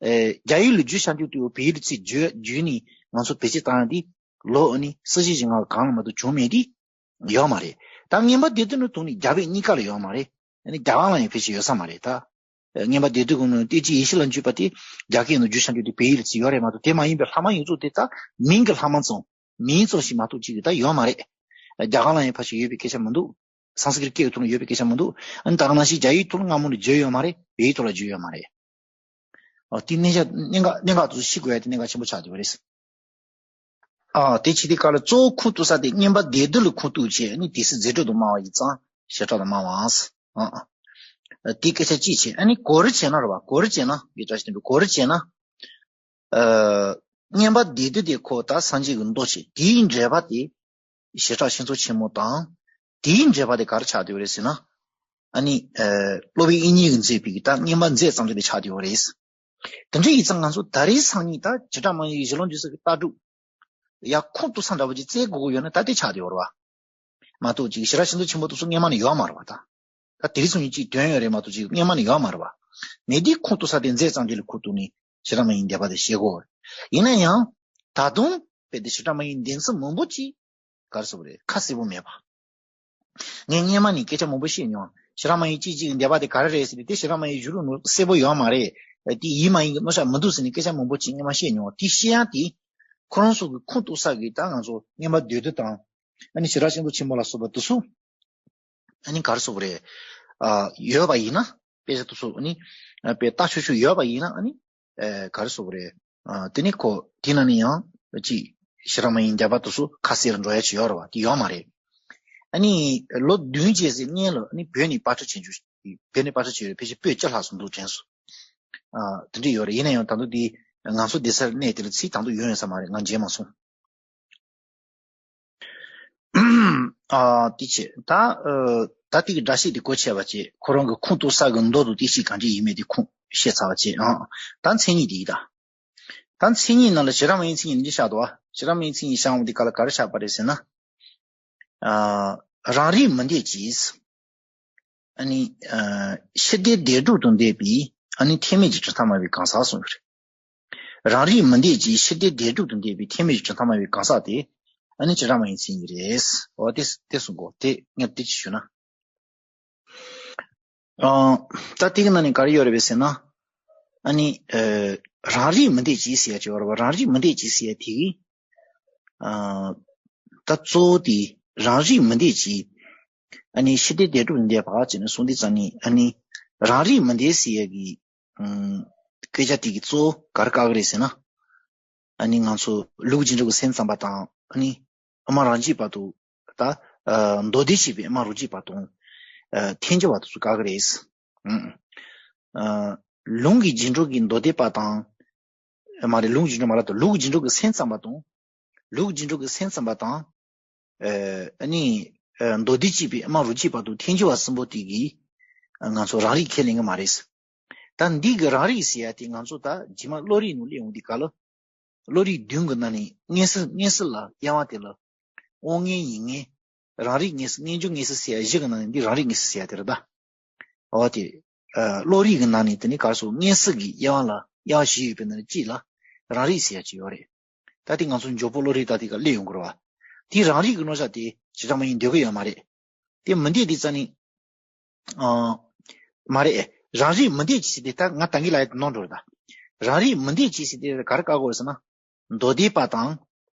ཨེ་རྒྱ་ཡིག་ལ་བསྒྱུར་བྱ་འདུག་དུས་བོད་ཡིག་ལ་ཚིག་བསྒྱུར་བསྒྱུར་ནས་ང་ཚོ་བེད་སྤྱོད་བཏང་ཡ་དེ་ལོ་ཨ་ནི་སུམ་བརྒྱ་བཞི་བཅུ་ཞེ་ལྔ་གང་ལ་མ་གཏོགས་བྱུང་མེད་དེ། ཡོད་མ་རེད། ད་རྔན་པ་བདེ་སྡུག་ནི་དོན་ནི་རྒྱ་བོད་གཉིས་ཀ་ལ་ཡོད་མ་རེད། ཨ་ནི་རྒྱ་གར་ལ་ཡང་ཕལ་ཆེར་ཡོད་ས་མ་རེད་ད། རྔན་པ་བདེ་སྡུག་གི་ནང་བསྟན་བཅོས་ཡེ་ཤེས་ལ་འཇུག་པ་དེ་རྒྱ་སྐད་ནང་བསྒྱུར་བྱ་འདུག་དེ་བོད་ཡིག་ལ་ཅིག་ཡོད་རེད་མ་གཏོགས་དེ་མ་ཡིན་པའི་ལྷག་མ་ཡིག་གཟུགས་དེ་ད་མིང་གི་ལྷག་མ་ཙམ་མིང་ཙམ་ཞིག་མ་གཏོགས་ཅིག་ད་ཡོད་མ་རེད། རྒྱ་གར་ལ་ཡང་ཕལ་ཆེར་ཡོད་པའི་སྐད་ཆ་མི་འདུག་སཾ་སྐྲྀཏ་སྐད་ཀྱི་ཐོག་ལ་ཡོད་པའི་སྐད་ཆ་མི་འདུག་ཨ་ནི་ད་ག་ནང་བཞིན་རྒྱ་ཡིག་ཐོག་ལ་སྔ་མོ་ནས་བསྒྱུར་ཡོད་མ་རེད། བོད་ཡིག་ཐོག་ལ་བསྒྱུར་ཡོད་མ་རེད། ཨ་དེ་གནད་འགག་གནད་འགག་གནད་འགག་དེ་ཚོ་ཤེས་དགོས་ཡ་དེ་གནད་འགག་ཆེན་པོ་ཆགས་བསྡད་པ་རེད། ཨ་དེ་བྱེད་དུས་སྐབས་ལ་གཙོ་བོ་ཁུངས་གཏུགས་ས་དེ་རྔན་པ་བདེ་སྡུག་ལ་ཁུངས་གཏུགས་བྱས་ནས་དུས་སུ་རྫས་གྲུབ་ཏུ་སྨྲ་བ་ཡིན་ཙང་ཞེ་དྲག་ཏུ་སྨྲ་བའམ། ཨ་ཨ། དེ་སྐད་ཆ་གཅིག་བྱས། ཨ་ནི་གོ་རིམ་བྱས་ན་རེད་བ། གོ་རིམ་བྱས་ན་དགེ་བཀྲ་ཤིས་བསྟན་པས་གོ་རིམ་བྱས་ན། ཨ་རྔན་པ་བདེ་སྡུག་དེ་ཁོ་ད་སངས་རྒྱས་ཀྱི་མདོ་བྱས། དེའི་འགྲེལ་པ་དེ་ཞེ་དྲག་ཤིང་ཏོག་ཆེན་མོ་དང་། དེའི་འགྲེལ་པ་དེ་ག་རེ་ཆགས་བསྡད་ཡོད་རེད་ཟེར་ན། ཨ་ནི་ཨ་སློབ་དཔོན་དབྱིག་གཉེན་གྱིས་མཛད་པའི་ད་རྔན་པ་མཛོད་ཙམ་དེ་ཆགས་བསྡད་ཡོད་རེད། དེ་འདྲ་ཡིན་ཙང་ང་ཚོ་ད་རེས་སང་ཉིན་ད་བྱེ་བྲག་སྨྲ་བའི་གཞི་ལམ་འབྲས་གསུམ་གྱི་ལྟ་གྲུབ་ཡ་ཁུངས་གཏུགས་ས་འདྲ་པོ་ཅིག་བཙལ་དགོས་ཀྱི་ཡོད་ན་ད་དེ་ཆགས་བསྡད་ཡོད་རེད་བ། མ་གཏོགས་ཅིག་ཞེ་དྲག་ཤིང་ཏོག་ཆེན་པོ་དེ་ཚོ་སྔོན་མ་ནས་ཡོད་མ་རེད་བ་ད། ད་དེ་རིང་སང་ཉིན་ཅིག་ཐོན་ཡོད་རེད་མ་གཏོགས་ཅིག་སྔོན་མ་ནས་ཡོད་མ་རེད་བ། མེད་དུས་ཁུངས་གཏུགས་ས་དེ་མཛོད་ཙམ་དེ་ལ་ཁུངས་གཏུགས་ནས་བྱེ་བྲག་སྨྲ་བའི་འདོད་པ་དེ་བཤད་དགོས་རེད། ཡིན་ན་ཡང་། ད་དུང་དཔེ་དེ་བྱེ་བྲག་སྨྲ་བའི་འདོད་ཚུལ་མང་པོ་ཅིག་ག་རེ་ཟེར་དགོས་རེད། ཁ་གསལ་པོ་མེད་པ། ངས་སྔོན་མ་ནས་སྐད་ཆ་མང་པོ་བཤད་མྱོང་། བྱེ་བྲག་སྨྲ་བའི་གཅིག་གཅིག་གི་འདོད་པ་དེ་ག་རེ་རེད་ཟེར་ཏེ་དེ་བྱེ་བྲག་སྨྲ་བའི་གཞུང་ལུགས་ནང་གསལ་པོ་ཡོད་མ་རེད། དེ་ཡིན་མ་ཡིན་གྱི་མནོ་བྱ་མི་འདུག་ཟེར་ནས་སྐད་ཆ་མང་པོ་ཅིག་སྔོན་མ་བཤད་མྱོང་། དེ་བཤད་ཡང་དེ་ཁོ་རང་ཚོ་གི་ཁུངས་གཏུགས་ས་གི་ད་ང་ཚོ་རྔན་པ་བདེ་སྡུག་དང་། ཨ་ནི་བྱེ་བྲག་ཤིང་ཏོག་ཆེན་པོ་ལ་སོགས་པ་དེ་ཚོ་ཨ་ནི་ག་རེ་ཟེར་དགོས་རེད། ཨ་ཡོད་པ་ཡིན་ན་དཔེ་ཆ་དེ་ཚོ་ཨ་ནི་དཔེ་ལྟ་ཆོག་ཆོག་ཡོད་པ་ཡིན་ན་ཨ་ནི། ཨེ་ག་རེ་ཟེར་དགོས་རེད། ཨ་དེ་ནི་ཁོ་དེ་ན་ནི་ཡང་ཅིག་བྱེ་བྲག་སྨྲ་བའི་འདོད་པ་དེ་ཚོ་ཁ་གསལ་རུ་འགྲོ་ཡ་ཅིག་ཡོད་རེད་བ། དེ་ཡོད་མ་རེད། ཨ་ནི་ལོ་བདུན་བྱས་ཟིན་སྔོན་ལ་ཨ་ནི་བོད་ནས་པར་སྐྲུན་བྱེད་རྒྱུ། བོད་ནས་པར་སྐྲུན་བྱེད་རྒྱུ་ཕལ་ཆེར་པོད་བཅུ་ལྷག་ཙམ་འདུག་དྲན་སོང་། ཨ་དེ་འདྲ་ཡོད་རེད། ཡིན་ན་ཡང་ད་དུང་དེ་ང་ཚོ་བསྡད་སར་གནས་དེ་ལ་ཚིག་དང་དུ་ཡོང་ཡོང་ས་མ་རེད། ང་མཇལ་མ་སོང་། ཨ་དེ་བྱས་ད་ཨ་ད་དེ་གི་སྒྲ་བཤད་དེ་གོ་ཆོད་པ་བྱས། ཁོ་རང་གི་ཁུངས་གཏུགས་ས་གི་མདོ་དང་དེ་བཤད་གང་ཅི་ཡིན་མེད་དེ་ཁུངས་བཤད་ཚར་བ་བྱས། ཨ་ད་མཚན་ཉིད་དེ་ཡིན་ད། ད་མཚན་ཉིད་ནང་ལ་བྱེ་བྲག་སྨྲ་བའི་མཚན་ཉིད་འདི་བཞག་འདུག་བ། བྱེ་བྲག་སྨྲ་བའི་མཚན་ཉིད་བཞག་འོང་དུས་ག་ལ་ག་རེ་བཞག་པ་རེད་ཟེར་ན། ཨ། རང་རིག་མི་འདོད་ཀྱིས། ཨ་ནི། ཨ། ཤེས་ལྡན་འདོད་སྒྲུབ་ཏུ་འདོད་པའི་ཨ་ནི་ཐེག་དམན་གྱི་གྲུབ་མཐའ་སྨྲ་བའི་གང་ཟག་གསུངས་ཡོད་རེད། རང་རིག་མི་འདོད་ཀྱིས་ཤེས་ལྡན་འདོད་སྒྲུབ་ཏུ་འདོད་པའི་ཐེག་དམན་གྱི་གྲུབ་མཐའ་སྨྲ་བའི་གང་ཟག་དེ་ཨ་ནི་བྱེ་བྲག་སྨྲ་བའི་མཚན་ཉིད་རེད། འོ་དེ་དེ་གསུང་གོ་དེ་ངས་དེ་ཅི་ཞུ་ན། ཨ། ད་དེ་གི་ནང་ནས་ག་རེ་ཡོད་རེད་པས་ཟེར་ན། ཨ་ནི། ཨ། རང་རིག་མི་འདོད་ཀྱིས་ཟེར་ཡ་ཅིག་ཡོད་རེད་པ། རང་རིག་མི་འདོད་ཀྱིས་ཟེར་ཡ་དེ་གི། ཨ། ད་གཙོ་བོ་དེ་རང་རིག་མི་འདོད་ཀྱིས། ཨ་ནི་ཤེས་ལྡན་འདོད་སྒྲུབ་འདོད་པ་ཅེས་ནས་གསུངས་དུས་ཙང་ནི་ཨ་ནི་རང་རིག་མི་འདོད་ཟེར་ཡ་གི། ཨ། སྐད་ཆ་དེ་གི་གཙོ་བོ་ག་རེ་བཀག་གི་རེད་ཟེར་ན། ཨ་ནི་ང་ཚོ་ལུགས་ཀྱི་འགྲོ་གི་སེམས་ཙམ་པ་དང་ཨ་ནི་ཨ་མ་རང་རྒྱུད་པ་དང་ད། ཨ། མདོ་སྡེ་བྱས་པའི་ཨ་མ་རང་རྒྱུད་པ་དང་། ཨ། ཐལ་འགྱུར་བ་དེ་ཚོ་བཀག་གི་རེད། ཨ། ལུང་གི་རྒྱུད་འགྲོ་གི་མདོ་སྡེ་པ་དང་། མ་རེད། ལུང་རྒྱུད་འགྲོ་མ་རེད་དོ། ལུགས་རྒྱུད་འགྲོ་གི་སེམས་ཙམ་པ་དང་། ལུགས་རྒྱུད་འགྲོ་གི་སེམས་ཙམ་པ་དང་། ཨ་ནི། ཨ། མདོ་སྡེ་བྱས་པའི་ཨ་མ་རང་རྒྱུད་པ་དང་ཐལ་འགྱུར་བ་གསུམ་པོ་དེ་གིས་ང་ཚོ་རང་རིག་ཁས་ལེན་གི་མ་རེད། ད་འདི་གི་རང་རིག་ཟེར་ཡ་དེ་ང་ཚོ་ད་རྗེས་མ་བློ་རིག་ནང་སླེབས་ཡོང་དུས་ག་ལ། བློ་རིག་བདུན་གྱི་ནང་ནས་མངོན་གསལ། མངོན་གསལ་ལ་དབྱེ་བ་དེ་ལ། དབང་མངོན་ཡིད་མངོན། རང་རིག་མངོན་གསལ། རྣལ་འབྱོར་མངོན་གསལ་ཟེར་ཡ་བཞི་གི་ནང་ནས་འདི་རང་རིག་མངོན་གསལ་ཟེར་ཡ་དེ་རེད་ད། འོ་དེ། ཨ། བློ་རིག་གི་ནང་ནས་དེ་ནི་ག་རེ་ཟེར། མངོན་གསལ་གྱི་དབྱེ་བ་ལ་དབྱེ་བ་བཞི་ཡོད་པའི་ནང་ནས་གཅིག་ལ་རང་རིག་ཟེར་ཡ་ཅིག་ཡོད་རེད། ད་དེ་ང་ཚོ་འཇོག་པོ་བློ་རིག་ད་དེ་ག་སླེབས་ཡོང་གི་རེད་བ། དེ་རང་རིག་གི་རྣམ་གཞག་དེ་བྱེ་བྲག་སྨྲ་བའི་མཚན་ཉིད་འདོད་ཀྱི་ཡོད་མ་རེད། དེ་མི་འདོད་དེ་རྩ་ནི། ཨ། མ་རེད། རང་རིག་མི་འདོད་ཀྱིས་ཟེར་དེ་ད་ང་ད་གིན་ལབ་ཡ་དེ་ནོར་འགྲོ་རེད་ད། རང་རིག་མི་འདོད་ཀྱིས་ཟེར་དེ་ག་རེ་བཀག་དགོས་ཟེར་ན། མདོ་སྡེ་པ་དང་།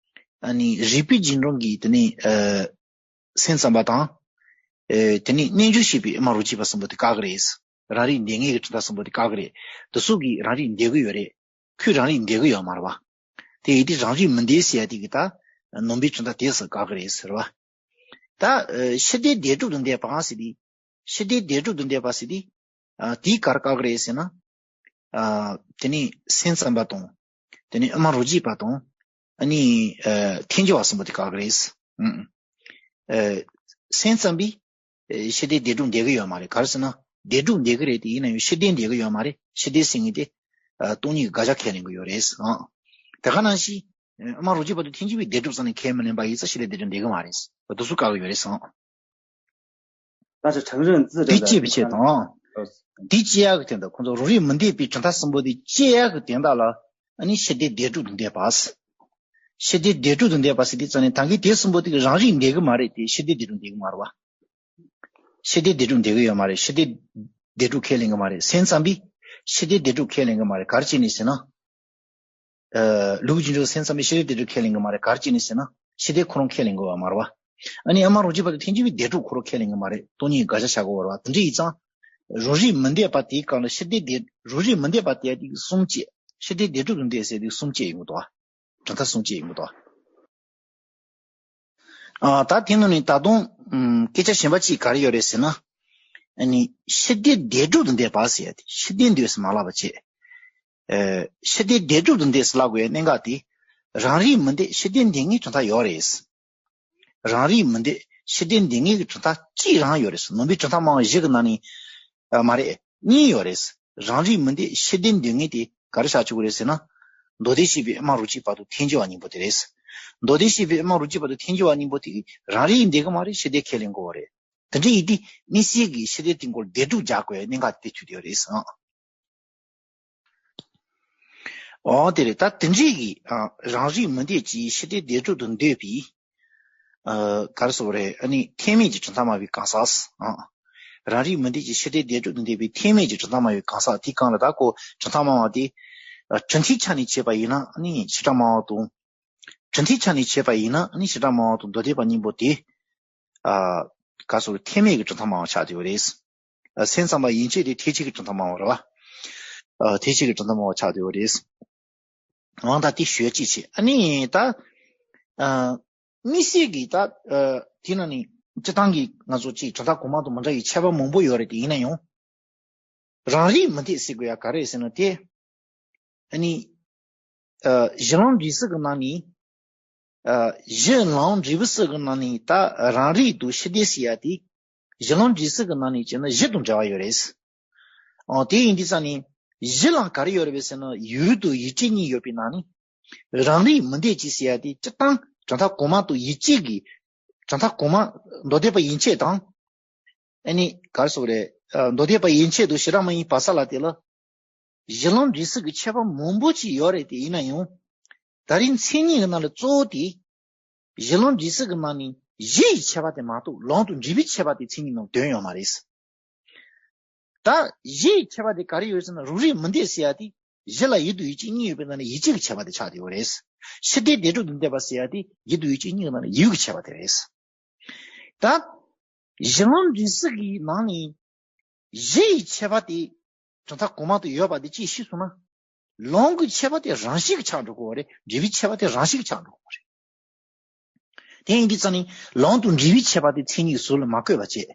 ཨ་ནི་རིགས་པའི་རྒྱུད་འགྲོ་གི་དེ་ནི། ཨ། སེམས་ཙམ་པ་དང་། ཨེ། དེ་ནི་རྣལ་འབྱོར་བྱས་པའི་ཨ་མ་རང་རྒྱུད་པ་གསུམ་པོ་དེ་བཀག་གི་རེད། རང་རིག་འདོད་མཁན་གྱི་གྲུབ་མཐའ་གསུམ་པོ་དེ་བཀག་གི་རེད། དེ་ཚོ་གིས་རང་རིག་འདོད་ཀྱི་ཡོད་རེད། ཁོས་རང་རིག་འདོད་ཀྱི་ཡོད་མ་རེད་བ། དེ་ཡིན་དུས་རང་རིག་མི་འདོད་ཟེར་ཡ་དེ་གི་ད་ནང་པའི་གྲུབ་མཐའ་དེ་ཚོ་བཀག་གི་རེད་ཟེར་བ། ད། ཨ། ཤེས་ལྡན་འདོད་སྒྲུབ་ཏུ་འདོད་པའང་ཟེར་དུས། ཤེས་ལྡན་འདོད་སྒྲུབ་ཏུ་འདོད་པ་ཟེར་དུས། ཨ། དེའི་ག་རེ་བཀག་གི་རེད་ཟེར་ན། ཨ། དེ་ནི་སེམས་ཙམ་པ་དང་། དེ་ནི་ཨ་མ་རང་རྒྱུད་པ་དང་། ཨ་ནི། ཨ། ཐལ་འགྱུར་བ་གསུམ་པོ་དེ་བཀག་གི་རེད། ཨང་། ཨ། སེམས་ཙམ་པས། ཨ། ཤེས་ལྡན་འདོད་སྒྲུབ་འདོད་ཀྱི་ཡོད་མ་རེད། ག་རེ་ཟེར་ན། འདོད་སྒྲུབ་འདོད་ཀྱི་རེད་དེ་ཡིན་ན་ཡང་ཤེས་ལྡན་འདོད་ཀྱི་ཡོད་མ་རེད། ཤེས་ལྡན་ཟེར་མཁན་དེ། ཨ། སྟོང་ཉིད་དགག་བྱ་ཁས་ལེན་གྱི་ཡོད་རེད། ཨང་། དེ་ག་ནང་བཞིན། ཨ་མ་རང་རྒྱུད་པ་དང་ཐལ་འགྱུར་བའི་འདོད་སྒྲུབ་ཙམ་ནི་ཁས་མི་ལེན་པ་ཡིན་ཙང་ཤེས་ལྡན་འདོད་སྒྲུབ་འདོད་ཀྱི་མ་རེད། དེ་ཚོ་བཀག་གི་ཡོད་རེད་ཟེར། 但是承认自证的 དེ་བཅས་པའི་ཆེད་དང་། དེ་བཅད་ཡག་གི་དོན་དག་ཁོང་ཚོ་རང་རིག་མི་འདོད་པའི་གྲུབ་མཐའ་གསུམ་པོ་དེ་བཅད་ཡག་གི་དོན་དག་ལ་ཨ་ནི་ཤེས་ལྡན་འདོད་སྒྲུབ་ཏུ་འདོད་པ། ཤེས་ལྡན་འདོད་སྒྲུབ་ཏུ་འདོད་པ་ཟེར་དུས་ཙམ་ནས་ད་གིན་དེ་གསུམ་པོ་དེ་གི་རང་རིག་འདོད་ཀྱི་མ་རེད་དེ་ཤེས་ལྡན་འདོད་སྒྲུབ་འདོད་ཀྱི་མ་རེད་བ། ཤེས་ལྡན་འདོད་སྒྲུབ་འདོད་ཀྱི་ཡོད་མ་རེད། ཤེས་ལྡན་འདོད་སྒྲུབ་ཁས་ལེན་གྱི་མ་རེད། སེམས་ཙམ་པས་ཤེས་ལྡན་འདོད་སྒྲུབ་ཁས་ལེན་གྱི་མ་རེད། ག་རེ་བྱས་ནས་ཟེར་ན། ཨ། ལུགས་རྒྱུན་འགྲོ་སེམས་ཙམ་པས་ཤེས་ལྡན་འདོད་སྒྲུབ་ཁས་ལེན་གྱི་མ་རེད། ག་རེ་བྱས་ནས་ཟེར་ན་ཤེས་ལྡན་ཁོ་རང་ཁས་ལེན་དགོས་པ་མ་རེད་བ། ཨ་ནི་ཨ་མ་རང་རྒྱུད་པ་དང་ཐལ་འགྱུར་བའི་འདོད་སྒྲུབ་ཁོ་རང་ཁས་ལེན་གྱི་མ་རེད། སྟོང་ཉིད་དགག་བྱ་བྱ་དགོས་པ་རེད་བ། དེ་འདྲ་ཡིན་ཙང་རང་རིག་མི་འདོད་པ་དེའི་སྒང་ལ་ཤེས་ལྡན་འདོད། རང་རིག་མི་འདོད་པ་དེ་དེ་གསུམ་བཅད། ཤེས་ལྡན་འདོད་སྒྲུབ་ཏུ་འདོད་ཟེར་དེ་གསུམ་བཅད་ཡོང་གི་འདུག་བ། གྲུབ་མཐའ་གསུམ་བཅད་ཡོང་གི་འདུག་བ། ཨ། ད་དེ་ནང་ནས་ད་དུང་ཨམ། སྐད་ཆ་གཞན་པ་གཅིག་ག་རེ་ཡོད་རེད་ཟེར་ན། ཨ་ནི་ཤེས་ལྡན་འདོད་སྒྲུབ་ཏུ་འདོད་པ་ཟེར་ཡ་དེ་ཤེས་ལྡན་འདོད་ཟེར་མ་ལབ་པ་བྱས། ཨ། ཤེས་ལྡན་འདོད་སྒྲུབ་ཏུ་འདོད་ཟེར་ལབ་དགོས་ཡ་གནད་འགག་དེ། རང་རིག་མི་འདོད་ཤེས་ལྡན་འདོད་ངེས་གྲུབ་མཐའ་ཡོད་རེད། རང་རིག་མི་འདོད་ཤེས་ལྡན་འདོད་ངེས་ཀྱི་གྲུབ་མཐའ་གཅིག་རང་ཡོད་རེད། ནང་པའི་གྲུབ་མཐའ་སྨྲ་བ་བཞི་གི་ནང་ནས། ཨ། མ་རེད། གཉིས་ཡོད་རེད། རང་རིག་མི་འདོད་ཤེས་ལྡན་འདོད་ངེས་དེ་ག་རེ་ཆགས་བཅུག་གི་རེད་ཟེར་ན། མདོ་སྡེ་བྱས་པའི་ཨ་མ་རང་རྒྱུད་པ་དང་ཐལ་འགྱུར་བ་གཉིས་པོ་དེ་རེད། མདོ་སྡེ་བྱས་པའི་ཨ་མ་རང་རྒྱུད་པ་དང་ཐལ་འགྱུར་བ་གཉིས་པོ་དེ་རང་རིག་འདོད་ཀྱི་མ་རེད། ཤེས་ལྡན་ཁས་ལེན་དགོས་པ་རེད། དེ་འདྲ་ཡིན་དུས་དམིགས་བསལ་གྱི་ཤེས་ལྡན་དེ་སྐོར་འདོད་སྒྲུབ་རྒྱག་དགོས་གནད་འགག་དེ་ཐུག་བསྡད་ཡོད་རེད་ཟེར། འོ་དེ་རེད། ད་དེ་འདྲའི་གི། ཨ། རང་རིག་མི་འདོད་ཀྱི་ཤེས་ལྡན་འདོད་སྒྲུབ་ཏུ་འདོད་པའི། ཨ། ག་རེ་ཟེར་དགོས་རེད། ཨ་ནི་ཐེག་དམན་གྱི་གྲུབ་མཐའ་སྨྲ་བའི་གང་ཟག་ཨ། རང་རིག་མི་འདོད་ཀྱི་ཤེས་ལྡན་འདོད་སྒྲུབ་ཏུ་འདོད་པའི་ཐེག་དམན་གྱི་གྲུབ་མཐའ་སྨྲ་བའི་གང་ཟག་དེའི་སྒང་ལ་ད་ཁོ་གྲུབ་མཐའ་སྨྲ་བ་དེ། ཨ། གྲུབ་མཐའི་ཆ་ནས་བྱས་པ་ཡིན་ན་ཨ་ནི་བྱེ་བྲག་སྨྲ་བ་དང་། གྲུབ་མཐའི་ཆ་ནས་བྱས་པ་ཡིན་ན་ཨ་ནི་བྱེ་བྲག་སྨྲ་བ་དང་མདོ་སྡེ་པ་གཉིས་པོ་དེ། ཨ། ག་རེ་ཟེར། ཐེག་དམན་གྱི་གྲུབ་མཐའ་སྨྲ་བ་ཆགས་བསྡད་ཡོད་རེད། ཨ། སེམས་ཙམ་པ་ཡན་ཆད་དེ་ཐེག་ཆེན་གྱི་གྲུབ་མཐའ་སྨྲ་བ་རེད་བ། ཨ། ཐེག་ཆེན་གྱི་གྲུབ་མཐའ་སྨྲ་བ་ཆགས་བསྡད་ཡོད་རེད། འོ་ད་དེ་ཞུ་ཡ་གཅིག་བྱས། ཨ་ནི་ད། ཨ། དམིགས་བསལ་གྱི་ད། ཨ། དེ་ནང་ནས་སྤྱིར་བཏང་གི་ང་ཚོ་གཅིག་གྲུབ་མཐའ་གོང་མ་དང་མི་འདྲ་བའི་ཁྱད་པར་མང་པོ་ཡོད་རེད་དེ་ཡིན་ན་ཡང་། རང་རིག་མི་འདོད་ཟེར་དགོས་ཡ་ག་རེ་ཟེར་ན་དེ། ཨ་ནི། ཨ། གཞི་ལམ་འབྲས་བུ་གསུམ་གྱི་ནང་ནས། ཨ། གཞི་ལམ་འབྲས་བུ་གསུམ་གྱི་ནང་ནས་ད་རང་རིག་དང་ཤེས་ལྡན་ཟེར་ཡ་དེ། གཞི་ལམ་འབྲས་བུ་གསུམ་གྱི་ནང་ནས་བྱས་ན་གཞི་དང་འབྲེལ་བ་ཡོད་རེད། ཨ། དེ་ཡིན་དུས་ཙང་ནས་གཞི་ལ་ག་རེ་ཡོད་རེད་པས་ཟེར་ན་ཡུལ་དང་ཡུལ་ཅན་གཉིས་ཡོད་པའི་ནང་ནས་ རང་རིག་མི་འདོད་ཅིང་ཟེར་ཡ་དེ་སྤྱིར་བཏང་གྲུབ་མཐའ་གོང་མ་དང་ཡིད་ཆེས་ཀྱི། གྲུབ་མཐའ་གོང་མ་མདོ་སྡེ་པ་ཡན་ཆད་དང་། ཨ་ནི་ག་རེ་ཟེར་དགོས་རེད། ཨ། མདོ་སྡེ་པ་ཡན་ཆད་དང་ཕྱི་ར་མ་ཡིན་པ་ས་ལ་དེ་ལ། གཞི་ལམ་འབྲས་གསུམ་གྱི་ཁྱད་པར་མང་པོ་ཅིག་ཡོད་རེད། དེ་ཡིན་ན་ཡང་། ད་རེས་མཚན་ཉིད་ཀྱི་ནང་ལ་གཙོ་བོ་དེ། གཞི་ལམ་འབྲས་གསུམ་གྱི་ནང་ནས་གཞི་ཡི་ཁྱད་པར་དེ་མ་གཏོགས་ལམ་དང་འབྲས་བུའི་ཁྱད་པར་དེ་མཚན་ཉིད་ནང་དོན་ཡོད་མ་རེད། ད་གཞི་ཡི་ཁྱད་པར་དེ་ག་རེ་ཡོད་ཟེར་ན། རང་རིག་མི་འདོད་ཟེར་ཡ་དེ། གཞི་ལ་ཡིད་དང་ཡིད་ཆེས་གཉིས་ཡོད་པའི་ནང་ནས་ཡིད་ཆེས་ཀྱི་ཁྱད་པར་དེ་ཆགས་བསྡད་ཡོད་རེད། ཕྱི་ལྡན་བདེན་གྲུབ་དང་ལྡན་པ་ཟེར་ཡ་དེ་ཡིད་དང་ཡིད་ཆེས་གཉིས་ཀྱི་ནང་ནས་ཡིད་ཀྱི་ཁྱད་པར་དེ་རེད། ད་གཞི་ལམ་འབྲས་གསུམ་གྱི་ནང་ནས་གཞི་ཡི་ཁྱད་པར་དེ་གྲུབ་མཐའ་གོང་མ་དུ་ཡོད་པ་དེ་གཅིག་ཤེས་སོང་ན། ལམ་གྱི་ཁྱད་པར་དེ་རང་བཞིན་གྱིས་ཆགས་འགྲོ་གི་ཡོད་རེད། འབྲས་བུའི་ཁྱད་པར་དེ་རང་བཞིན་གྱིས་ཆགས་འགྲོ་གི་ཡོད་རེད། དེ་ཡིན་དུས་ཙང་ནི་ལམ་དང་འབྲས་བུའི་ཁྱད་པར་དེ་མཚན་ཉིད་ཀྱི་ཟུར་ལ་མ་བཀོད་པ་བྱས།